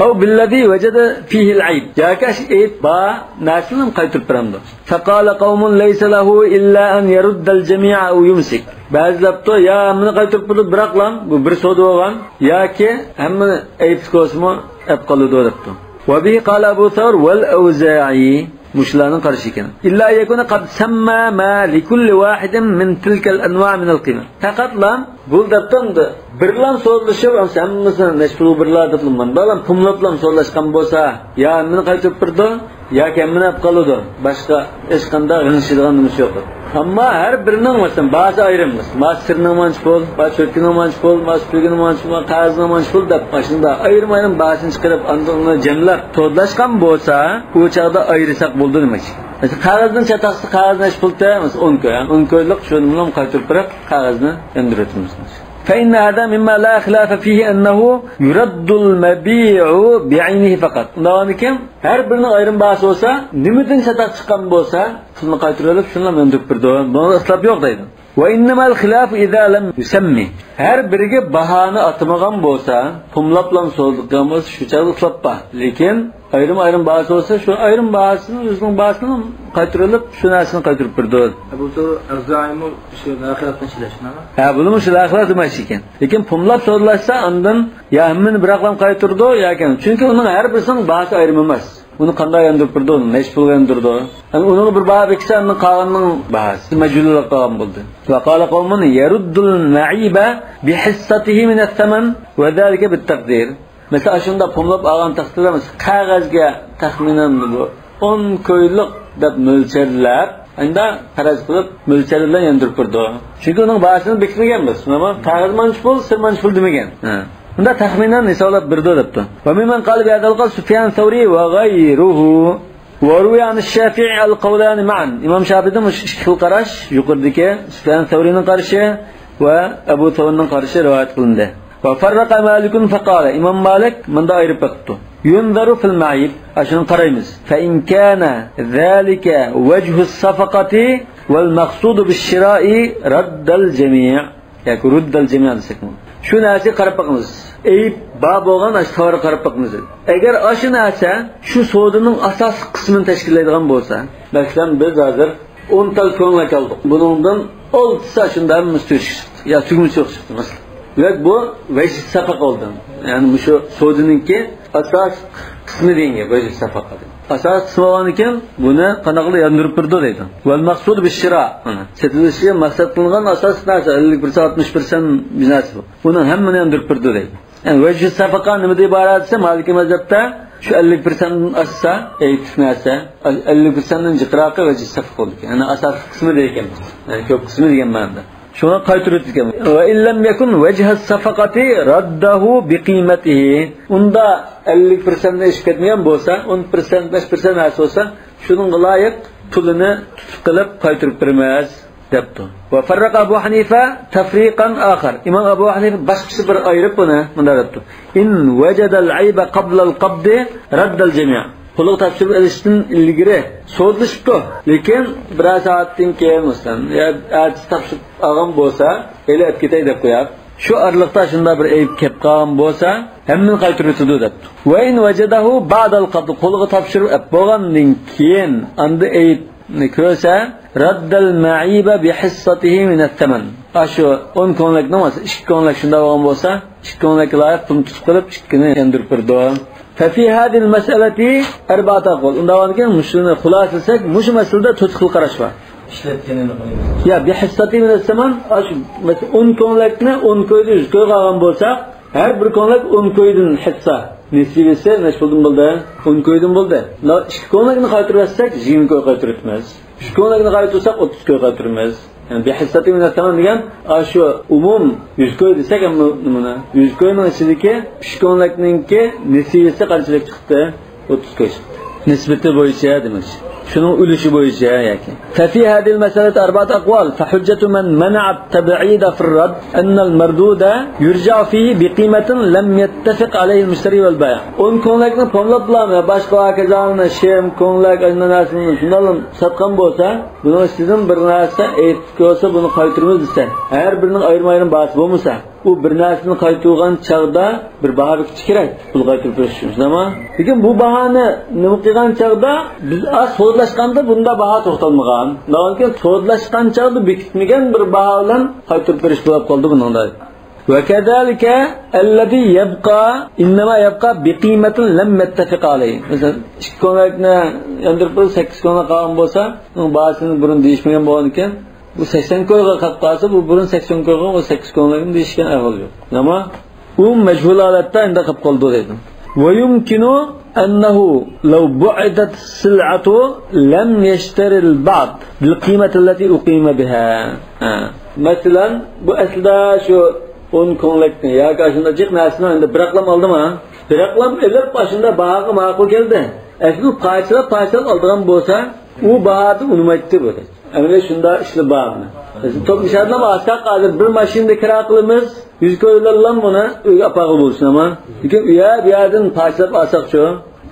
أو بالذي وجد فيه العيب ياكاش عيب با ناسلم قيتر برمدو فقال قوم ليس له إلا أن يرد الجميع أو يمسك بعض يا من قيتر برد براقلام bu bir so'da bo'lgan yoki hamma ayb ko'smi ap qoladi debdi. وبه قال أبو ثور والأوزاعي مشلانın qarşı ekan. إلا يكون قد سمى ما لكل واحد من تلك الأنواع من القيمة. Faqat lam bu debdi birlam so'zlashib, hammasini necha birlar debman. Balam pumlatlam so'zlashgan bo'lsa, ya meni qaytarib berdi, yoki meni olib qoladi. Boshqa hech qanday g'inishadigan nimasi yo'q. Ammo har birining masalan ba'zi ayrimmiz. Ma sirning manch pul, ma cho'tkining manch pul, ma supurgining manch pul, qog'ozning manch pul deb shunda ayrim-ayrim ba'zini chiqarib, uni jamlab to'dlashgan bo'lsa, u chaqda ayirsak bo'ldi demak. Masalan, qog'ozning chataqsi qog'ozni necha pulda? Masalan, 10 ko'y. 10 ko'ylik shuni bilan qaytarib berib, qog'ozni endiratamiz. فإن هذا مما لا خلاف فيه أنه يرد المبيع بعينه فقط. Undan her birinin ayrım bahası olsa, nimeden çatak çıkan bolsa, pulunu qaytarıp şunla yandırıp berdi. Bunda ixtilaf yo'q deydi. وإنما الخلاف إذا لم يسمي. Her biriga bahani atmagan bo'lsa, pumlab bilan so'zlagan bo'lsa, shu chaqda ixtilof bor. Lekin ayrim-ayrim bahası olsa, shu ayrim bahasini o'zining bahasini qaytarilib, shu narsani qaytarib berdi. Bu Azaimu shu oxiratni ishlashmi? Ha, buni shu oxirat demak ekan. Lekin pumlab so'zlashsa, andan ya hammani biroqlam qaytardi yoki, chunki uning har birisining bahasi ayrim emas. Uni qanday yandirib berdi, uni necha pulga yandirdi. Yani uning bir baha beksa, uning qolganining bahasi majhullik qolgan bo'ldi. Va qala qawmun yaruddul ma'iba bihissatihi min ath-thaman va zalika bit-taqdir. Mesela shunda pumlab olgan taqdirda qog'ozga taxminan bu 10 ko'ylik deb mo'ljalab, endi faraz qilib mo'ljal bilan yandirib berdi. Chunki uning bahasini bekitmaganmiz. Nima? Qog'oz manch pul, sir manch pul demagan. Bunda taxminan hisoblab berdi debdi. Va mimman qala bi hadal qol Sufyan Thawri va g'ayruhu va ruwiya an Shafi'i al-qawlan ma'an. Imom Shafi'da ikki xil qarash, yuqoridagi Sufyan Thawrining qarashi va Abu Thawrning qarashi rivoyat qilindi. Va farraqa Malikun faqala. Imom Malik bunda ayirib chiqdi. Yunzaru fil ma'ib. Shuni qaraymiz. Fa in kana zalika wajhu as-safaqati wal maqsudu bish-shira'i raddal jami' yoki ruddal jami' desak. Shu narsaga qarab boqamiz. Eyib ba bo'lgan ash tovarga qarab boqamiz. Agar shu narsa shu savdoning asosiy qismini tashkillaydigan bo'lsa, masalan biz hozir 10 tal ko'nglak oldik. Buningdan 6 ta shunda hammasi tugma chiqdi. Ya tugma yo'q chiqdi masalan. Demak bu vajh safaqa oldi. Ya'ni shu savdoninki asos qismi degan vajh safaqa. Asos qismi bo'lgan ekan, buni qanaqa qilib yondirib berdi deydi. Val maqsud bish-shira. Satilishiga maqsad qilingan asos narsa 50% 60% narsa bu. Buni hammani yondirib berdi deydi. Yani vajh safaqa nima deb iborat desa, Maliki mazhabda shu 50% oshsa, aytib narsa, 50% dan jiqroqi vajh safaqa bo'ldi. Ya'ni asos qismi degan. Ya'ni ko'p qismi degan ma'noda. Shuna qaytarib ekan. Va illam yakun vajh safaqati raddahu biqiymatihi. Unda 50% dan oshib ketmagan bo'lsa, 10%, 5% narsa bo'lsa, shuning loyiq pulini tutib qilib qaytarib beramiz debdi. Va farraqa Abu Hanifa tafriqan akhar. Imom Abu Hanifa boshqacha bir ayirib buni bunda debdi. In wajada al-ayba qabla al-qabd radda al-jami'. Pulni topshirib olishdan ilgari so'zlashibdi, lekin bir soatdan keyin masalan ya ertasi topshirib olgan bo'lsa, ele olib ketay deb qo'yadi. Shu oraliqda shunda bir ayb kelib qolgan bo'lsa, hammani qaytarib o'tadi debdi. Va in wajadahu ba'da al-qabd, qo'liga topshirib olib bo'lgandan keyin anda aybni ko'rsa, raddal ma'iba bihissatihi min ath-thaman. Shu 10 ko'nglak namaz, 2 ko'nglak shunda bo'lgan bo'lsa, 2 ko'nglak loyiq pulni tutib qilib, 2ni yandirib berdi. ففي هذه المسألة أربعة أقوال. Undan keyin mushuni xulosasak, mushu masalada 4 xil qarash bor. Ishlatganini qo'yamiz. Ya bihissati min as-saman, masalan 10 ko'nglakni 10 ko'yda 100 ko'y qolgan bo'lsa, har bir ko'nglak 10 ko'ydan hissa nisbisi necha puldan bo'ldi? 10 ko'ydan bo'ldi. 2 ko'nglakni qaytarib olsak, 20 ko'y qaytaramiz. 3 ko'nglakni qaytarsak, 30 ko'y qaytaramiz. Yani bihissati min as-saman degan shu umum 100 ko'y desak ham nimani? 100 ko'yning ichidagi 3 ko'nglakninki nisbisi qanchalik chiqdi? 30 ko'y chiqdi. Nisbati bo'yicha demak. Shuning ulushi bo'yicha yoki. Fa fi hadhihi al-masalati arba'at aqwal fa hujjatu man mana'a at-tab'id fi ar-rad anna al-marduda yurja'u fihi bi qimatin lam yattafiq alayhi al-mushtari wal bay'. 10 ko'nglakni pomlab boshqa hokazolarni shem ko'nglak aynan narsani shundan sotgan bo'lsa, buni sizdan bir narsa aytib ko'rsa, buni qaytaramiz desa, har birining ayrim-ayrim bahasi bo'lmasa, u bir narsani qaytargan chaqda bir baho bekitish kerak, pul qaytarib berish uchun, shundaymi? Lekin bu bahoni nima qilgan chaqda biz az so'zlashganda bunda baho to'xtalmagan. Lekin so'zlashgan chaqda bekitmagan bir baho bilan qaytarib berish bo'lib qoldi buningda. وكذلك الذي يبقى إنما يبقى بقيمة لم يتفق عليه. Mesela 2 ko'nglakni yandirib qo'yib 8 ko'nglak qolgan bo'lsa, uning bahosini burun deyishmagan bo'lgan ekan. Bu 80 ko'yga qolib qolsa, bu burun 80 ko'yga, u 8 ko'nglakni deyishgan ahvol yo'q. Ammo u majhul holatda endi qolib qoldi deydi. ويمكن أنه لو بعدت السلعة لم يشتري البعض بالقيمة التي أقيم بها. Mesela bu aslida shu 10 ko'nglakni yoki shunda jiq narsani endi biroqlam oldimi? Biroqlam ilib shunda bahoga ma'qul keldi. Asli parchalab parchalab oldigan bo'lsa, u bahoni unutmaydi bu. Endi shunda ishli bahoni. Biz to'p nishonlama olsak, hozir bir mashinada kira qilamiz, 100 koylarla buna apağı bulsun ama. Lekin u yer bu yerdan parçalab alsaqchu,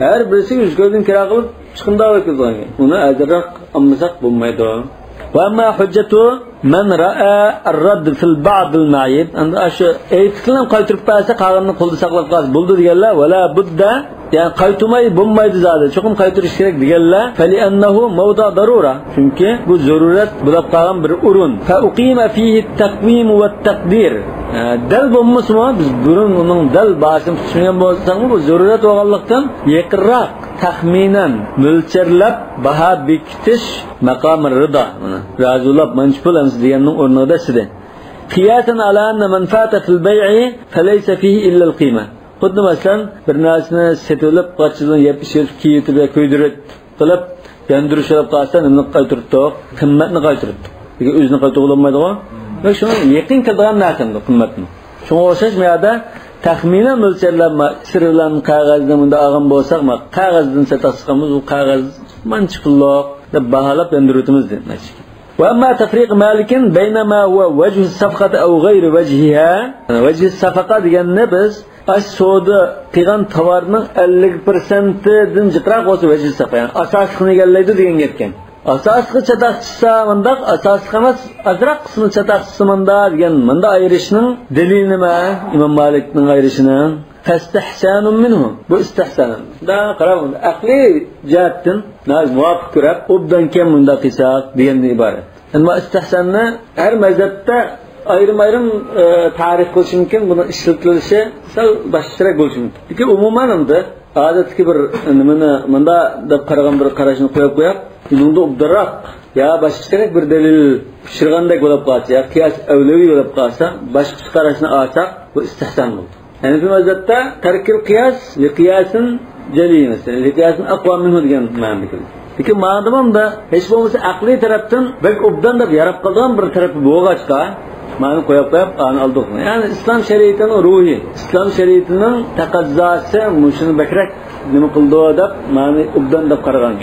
har birisi 100 koydan kira qilib chiqimdor bo'lgan. Uni azroq olmasak bo'lmaydi. وأما حجته من رأى الرد في البعض المعيب أن أيتكلم قايترب باسا قاغنni qo'lda saqlab qolsa bo'ldi deganlar ولا بد yani qaytmay bo'lmaydi zodi cho'qim qaytirish kerak deganlar فلأنه موضع ضرورة chunki bu zarurat bo'lib qolgan bir o'rin فأقيم فيه التقويم والتقدير dal bo'lmasmi biz burun uning dal basini tutmagan bo'lsak bu zarurat bo'lganlikdan yaqinroq taxminan mo'lcharlab baho bekitish maqomi rido razilab manch pul deganning o'rnida sidi qiyasan ala anna man fata fil bay'i falaysa fihi illa al qiyma xuddi masalan bir narsani setilib qochidan yeb ichib kiyitib kuydirib qilib yandirish olib qolsa nimani qaytiribdi qimmatni qaytiribdi lekin o'zini qaytirib bo'lmaydi-ku va shuni yaqin keladigan narsani qimmatni shunga o'xshash bu yerda taxminan mo'ljallanma sirlan qog'ozni bunda olgan bo'lsak qog'ozdan satasiqamiz u qog'oz manchi pulloq deb baholab yandiribmiz demoqchi. وأما تفريق مالك بين ما هو وجه الصفقة أو غير وجهها وجه الصفقة deganni biz aş soda qilgan tovarning 50%dan jiqroq bo'lsa vajhi safa yani asosini egallaydi degan gapkan. Asosga chataq chiqsa mundaq, asosga emas, azroq qismi chataq chiqsa munda degan munda ayirishning dalili nima? Imom Malikning ayirishini fastihsanun minhu. Bu istihsan. Da qarab aqliy jihatdan muvofiq ko'rib, obdan keyin munda qilsak degandan iborat. Ammo istihsanni har mazhabda ayrim-ayrim tarif qilish mumkin, buni ishlatilishi sal boshqacharoq bo'lishi mumkin. Lekin umuman endi odatdagi bir nimani munda deb qaragan bir qarashni qo'yib qo'yib, bunda obdaroq yo boshqacharoq bir dalil pishirgandek bo'lib qolsa, yo qiyos avlaviy bo'lib qolsa, boshqa qarashni olsak, bu istihson bo'ldi. Yani bu mazhabda tarkil qiyos li qiyosin jali masalan, li qiyosin aqwa minhu degan ma'noda keladi. Lekin ma'nida hech bo'lmasa aqliy tarafdan bak obdan deb yarab qolgan bir tarafi bo'lg'achqa ma'ni qo'yib qo'yib ani oldik. Yani islom shariatining ruhi, islom shariatining taqazzosi shuni bakrak nima qildi deb ma'ni obdan deb qaragan.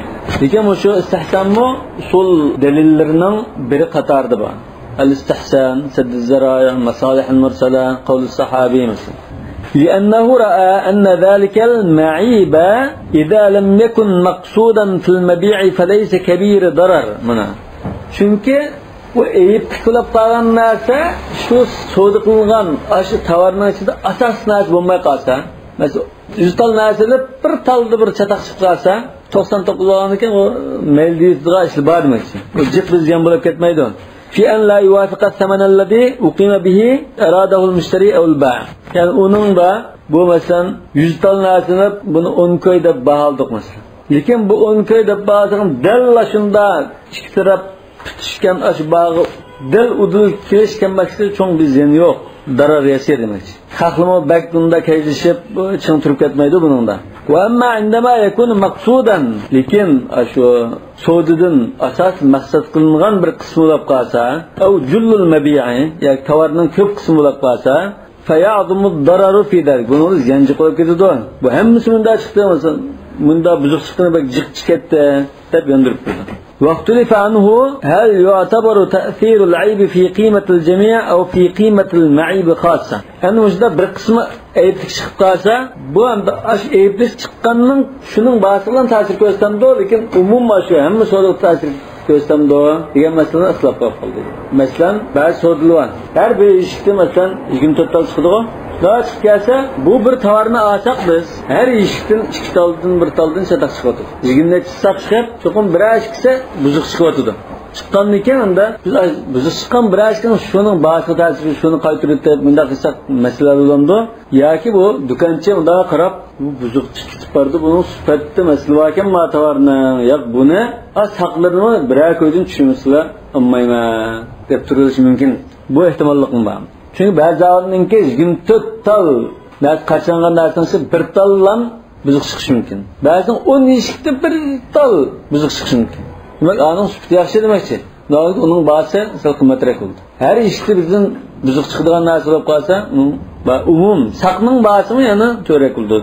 Lekin shu istihsonmi usul dalillarining biri qatorida bor. Al-istihson, sadd az-zara'i, masalih al-mursala, qawl as-sahabi masalan. لأنه رأى أن ذلك المعيب إذا لم يكن مقصودا في المبيع فليس كبير ضرر منه. Çünkü bu eyip qilib qolgan narsa shu savdo qilingan shu tovarning ichida asos narsa bo'lmay qolsa, masalan 100 tal narsada bir talda bir chataq chiqib qolsa, 99 bo'lgandan keyin u mayli deydigan ish bor demakchi. U jiq bizgan bo'lib ketmaydi. في أن لا يوافق الثمن الذي أقيم به أراده المشتري أو البائع. Yani onun da bu mesela 100 tal narsani bunu 10 koy deb baholdik mesela. Lekin bu 10 koy deb baholdik dal shunda ikki taraf tutishgan ash bag'i dal udul kelishgan maqsadi cho'ng bir ziyon yo'q. Darar yasir demakchi. Xohlama bak bunda kelishib ching turib ketmaydi buningda. Va amma indama yakunu maqsudan lekin shu savdodan asos maqsad qilingan bir qismi bo'lib qolsa, au jullul mabi'i yoki tovarning ko'p qismi bo'lib qolsa, faya'zumu dararu fi dalik. Buni ziyanchi qo'yib ketadi. Bu hammasi bunda chiqdi, masalan, bunda buzuq chiqqani bak jiq chiqib ketdi deb yondirib qo'ydi. واختلف عنه هل يعتبر تأثير العيب في قيمة الجميع أو في قيمة المعيب خاصة. أنه وجد bir qismi ayblik chiqib qolsa, bu endi ash ayblik chiqqanning shuning bahsi bilan ta'sir ko'rsatadi, lekin umuman shu hamma savdo ta'sir ko'rsatadi degan masalani ixtilof qilib qoldi. Masalan, ba'zi savdolar har bir eshikda masalan 24 tal chiqadi-ku. Daha chiqib kelsa, bu bir tovarni olsak biz har eshikdan 2 taldan 1 taldan chataq chiqyotdi. 20 chiqsa chiqib, cho'qim bir eshiksa buzuq chiqyotdi. Chiqqandan keyin unda biz buzuq chiqqan bir eshikning shuning bahsi ta'siri shuni qaytarib deb bunday qilsak masala bo'ladi yoki bu do'konchi bunday qarab bu buzuq chiqib bordi, buning sifatida masala bor ekan ma tovarning, yo'q buni saqlarini biror ko'ydan tushunmaslar olmayman deb turilishi mumkin. Bu ehtimollik bor. Çünkü ba'zilarninki 24 tal narsa qachongan narsasi bir tallan buzuq chiqishi mumkin. Ba'zining 10 eshikda bir tal buzuq chiqishi mumkin. Demak, aning sifati yaxshi demakchi. Uning bahsi sal qimmatroq bo'ldi. Har eshikda bizning buzuq chiqadigan narsa bo'lib qolsa, uning umum saqning bahsimi yana to'rak bo'ldi.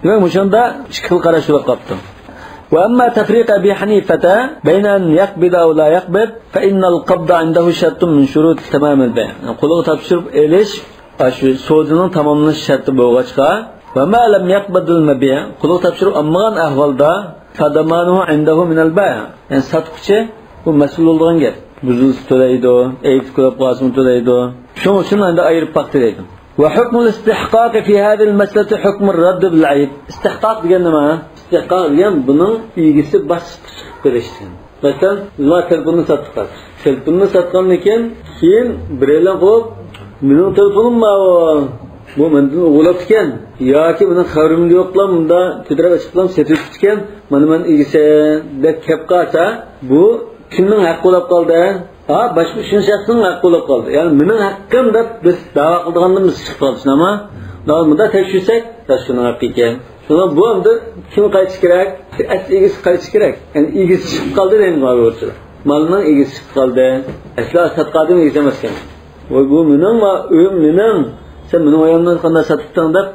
Demak, o'shanda ikki xil qarash bo'lib qoldi. وأما تفريق أبي حنيفة بين أن يقبض أو لا يقبض فإن القبض عنده شرط من شروط تمام البيع. قولغا تاپشۇرۇپ ئېلىش Şu sodunun tamamlanış şartı bo'lg'achqa va ma lam yaqbadul mabi' qo'lga topshirib olmagan ahvolda fadamanuhu indahu minal bay'. Ya'ni sotuvchi bu mas'ul bo'lgan gap. Buzilsa to'laydi, ayb ko'rib qolsa to'laydi. Shuning uchun endi ayirib baq deydi. Va hukmul istihqoq fi hadhihi al-masalati hukmur radd bil ayb. Istihqoq degan nima? Istihqoq degan buning egisi boshqa chiqib kelishi. Masalan, nima telefonni sotib. Telefonni sotgandan keyin biraylar qo'yib, mening telefonim bor, bu mendan o'g'irlab ekan yoki mening xabarim yo'qlam, bunda ko'tarib chiqib setib ekan, mana men egisi deb kelib qolsa, bu kimning haqqi bo'lib qoldi? Ha, boshqa uchinchi shaxsning haqqi bo'lib qoldi. Ya'ni mening haqqim deb biz da'vo qilganimiz chiqib qoldi, shunami? Bunda tekshirsak, shuning haqqi ekan. Shuna bu endi kim qaytish kerak? Asl egisi qaytish kerak. Ya'ni egisi chiqib qoldi deymiz o'rtada. Malning egisi chiqib qoldi. Asli sotqadim egisi emas ekan. Voy bu mening va uyim mening. Sen mening uyimdan qanday sotibding deb,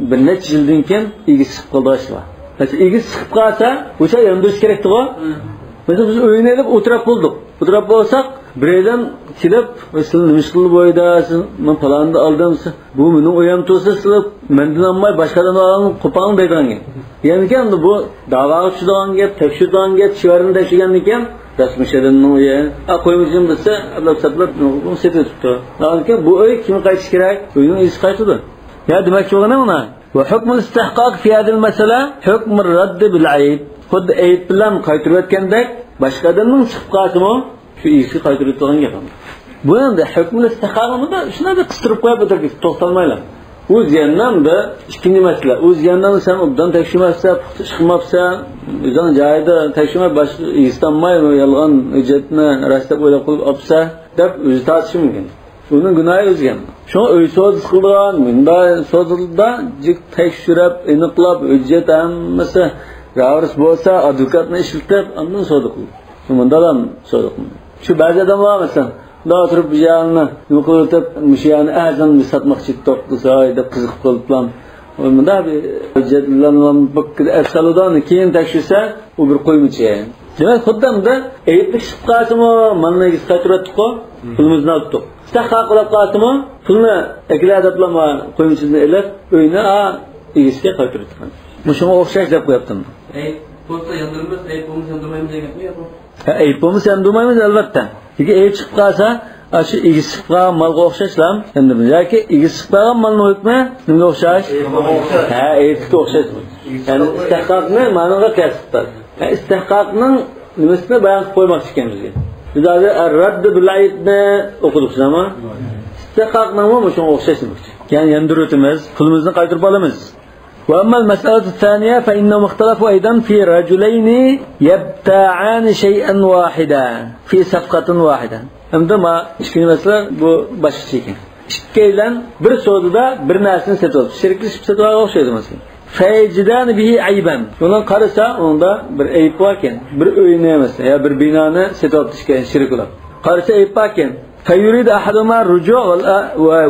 bir necha yildan keyin egisi chiqib qoldi shu. Masalan, egisi chiqib qolsa, o'sha yondirish kerak-ku. Masalan, biz uyini olib o'tirib bo'ldik. O'tirib bo'lsak, birdan kelib, "Siz nima ish qilib bo'ydasiz? Men falonni oldim. Bu mening uyim tursa, sizlar mendan olmay boshqadan olgan qo'pang" deydigan gap. Ya'ni endi bu da'voga tushadigan gap, tekshiradigan gap, chivarini tekshirgandan keyin rasmiy uyi, qo'ymishim desa, ablab saplab setib tutdi. Lekin bu uy kim qaytish kerak? Uyning egasi qaytadi. Ya demakchi bo'lganim nima? Va hukmul istihqoq fi hadhihi al-masala hukmur radd bil ayb. Xuddi ayb bilan qaytirib o'tgandek, boshqa odamning chiqib qolsimi, shu egasiga qaytirib o'tgan gap. Bu endi hukmul istihqoqni shunday qistirib qo'yib o'tirdik, to'xtalmaylar. U ziyandan da ikkinchi masala. U ziyandan sen obdan tekshirmasa, puxta chiqmabsa, o'zing joyida tekshirmay boshqa egistanmay yolg'on hujjatni rastlab o'ylab qo'yib olsa deb o'zi tortishi mumkin. Uning gunohi o'ziga. Shu uy so'z qilgan, bunda so'zda jik tekshirib, aniqlab hujjat hammasi ravris bo'lsa, advokatni ishlatib, undan so'z qildi. Bundan ham so'z qildi. Shu ba'zi odamlar masalan, da oturib bu yerni nima qilib, mushu yerni arzon sotmoqchi to'qdisa, deb qiziqib qoliblar. Bunda bir hujjatlarni afsaludan keyin tekshirsa, u bir qo'ymichi. Demak, xuddi bunda ayiblik chiqib qolsimi, molni egasi qaytarib-ku, pulimizni olib. Istihqoq qilib qolsimi, pulni aklar deblar qo'ymichini ilib, uyni egasiga qaytarib. Shunga o'xshash deb qo'yaptim. Ayb bo'lsa yondiramiz, ayb bo'lmasa yondirmaymiz degan gapmi yo'q? Ha, ayb bo'lmasa yondirmaymiz albatta. Lekin ayb chiqib qolsa, shu egasi chiqib qolgan molga o'xshashlam yondiramiz. Yoki egasi chiqib qolgan molni hukmi nimaga o'xshash? Ha, aybga o'xshash. Ya'ni istihqoqni ma'noga qiyos qiladi. Istihqoqning nimasini bayon qilib qo'ymoqchi ekan bizga. Biz hozir ar-radd bil aybni o'qidik, shunami? Istihqoqning shunga o'xshash demoqchi. Ya'ni yondirib, pulimizni qaytarib olamiz. وأما المسألة الثانية فإنهم اختلفوا أيضا في رجلين يبتاعان شيئا واحدا في صفقة واحدة. عندما ikkinchi masala bu boshqacha ekan. Ikkalan bir savdoda bir narsani sotib oldi. Sheriklik sotib olgan o'xshaydi masalan. Fayjidan bihi ayban. Uning qarasa unda bir ayb bor ekan. Bir uyni masalan yo bir binoni sotib oldi ekan sheriklar. Qarasa ayb bor ekan. Fayurid ahaduma ruju'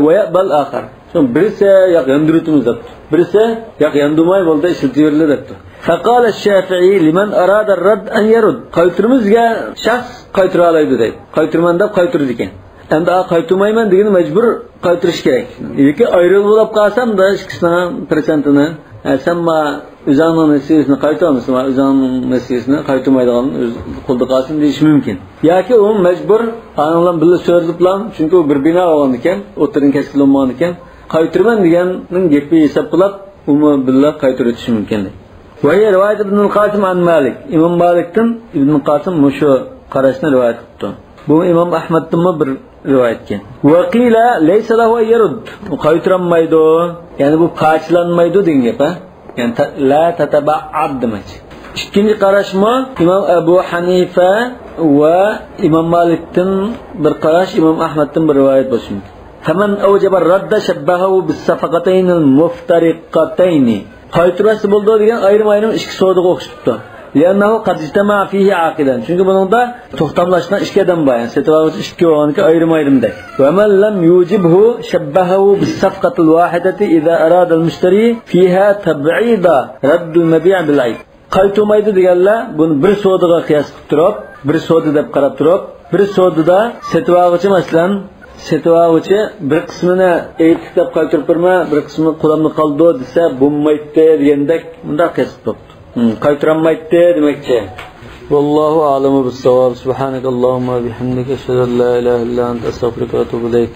va yaqbal akhar. So'ng birisi yo'q yondiribmiz debdi. Birisi yo'q yondirmay bo'ldi ishlatib debdi. Faqala ash-Shafi'i liman arada ar-radd an yarud. Qaytirmizga shaxs qaytira oladi deydi. Qaytirman deb qaytirdi ekan. Endi qaytirmayman degani majbur qaytirish kerak. Yoki ayrilib bo'lib qolsam da ikkisining prosentini sen ma o'zingning nasiyasini qaytarmasa, o'zingning nasiyasini qaytarmaydigan o'z qo'lda qolsin deyish mumkin. Yoki u majbur anlam birga so'zlab, chunki u bir bino olgan ekan, o'tirin kasb bo'lmagan ekan. Qaytirman deganning gapi hisob qilib, uni birga qaytarib o'tishi mumkin. Va rivoyat Ibn Qosim an Malik. Imom Malikdan Ibn Qosim mushu qarashni rivoyat qildi. Bu Imom Ahmaddanmi bir rivoyatga. Va qila laysa lahu yarud. Qaytarmaydi, ya'ni bu parchalanmaydi degan gap, ha? Ya'ni la tataba'ad demak. Ikkinchi qarashmi Imom Abu Hanifa va Imom Malikdan bir qarash, Imom Ahmaddan bir rivoyat bo'lishi mumkin. فمن أوجب الرد شبهه بالصفقتين المفترقتين. Qaytarması bo'ldi degan ayrim-ayrim ikki savdoga o'xshatibdi. لأنه قد اجتمع فيه عاقدا. Chunki buningda to'xtamlashgan ikki odam bor, ya'ni sotib oluvchi ikki bo'lganki ayrim-ayrimdek. ومن لم يوجبه شبهه بالصفقة الواحدة إذا أراد المشتري فيها تبعيض رد المبيع بالعيب. Qaytarmaydi deganlar buni bir savdoga qiyos qilib turib, bir savdo deb qarab turib, bir savdoda sotib oluvchi masalan Setib olg'uchi bir qismini aytdik deb qaytarib berma, bir qismi qo'limda qoldi desa bo'lmaydi degandek bundoq kesib turibdi. Qaytarolmaydi demakchi. Vallohu a'lamu bis-savob. Subhanakallahumma bihamdika ashhadu an la ilaha illa anta astag'firuka va atubu ilayk.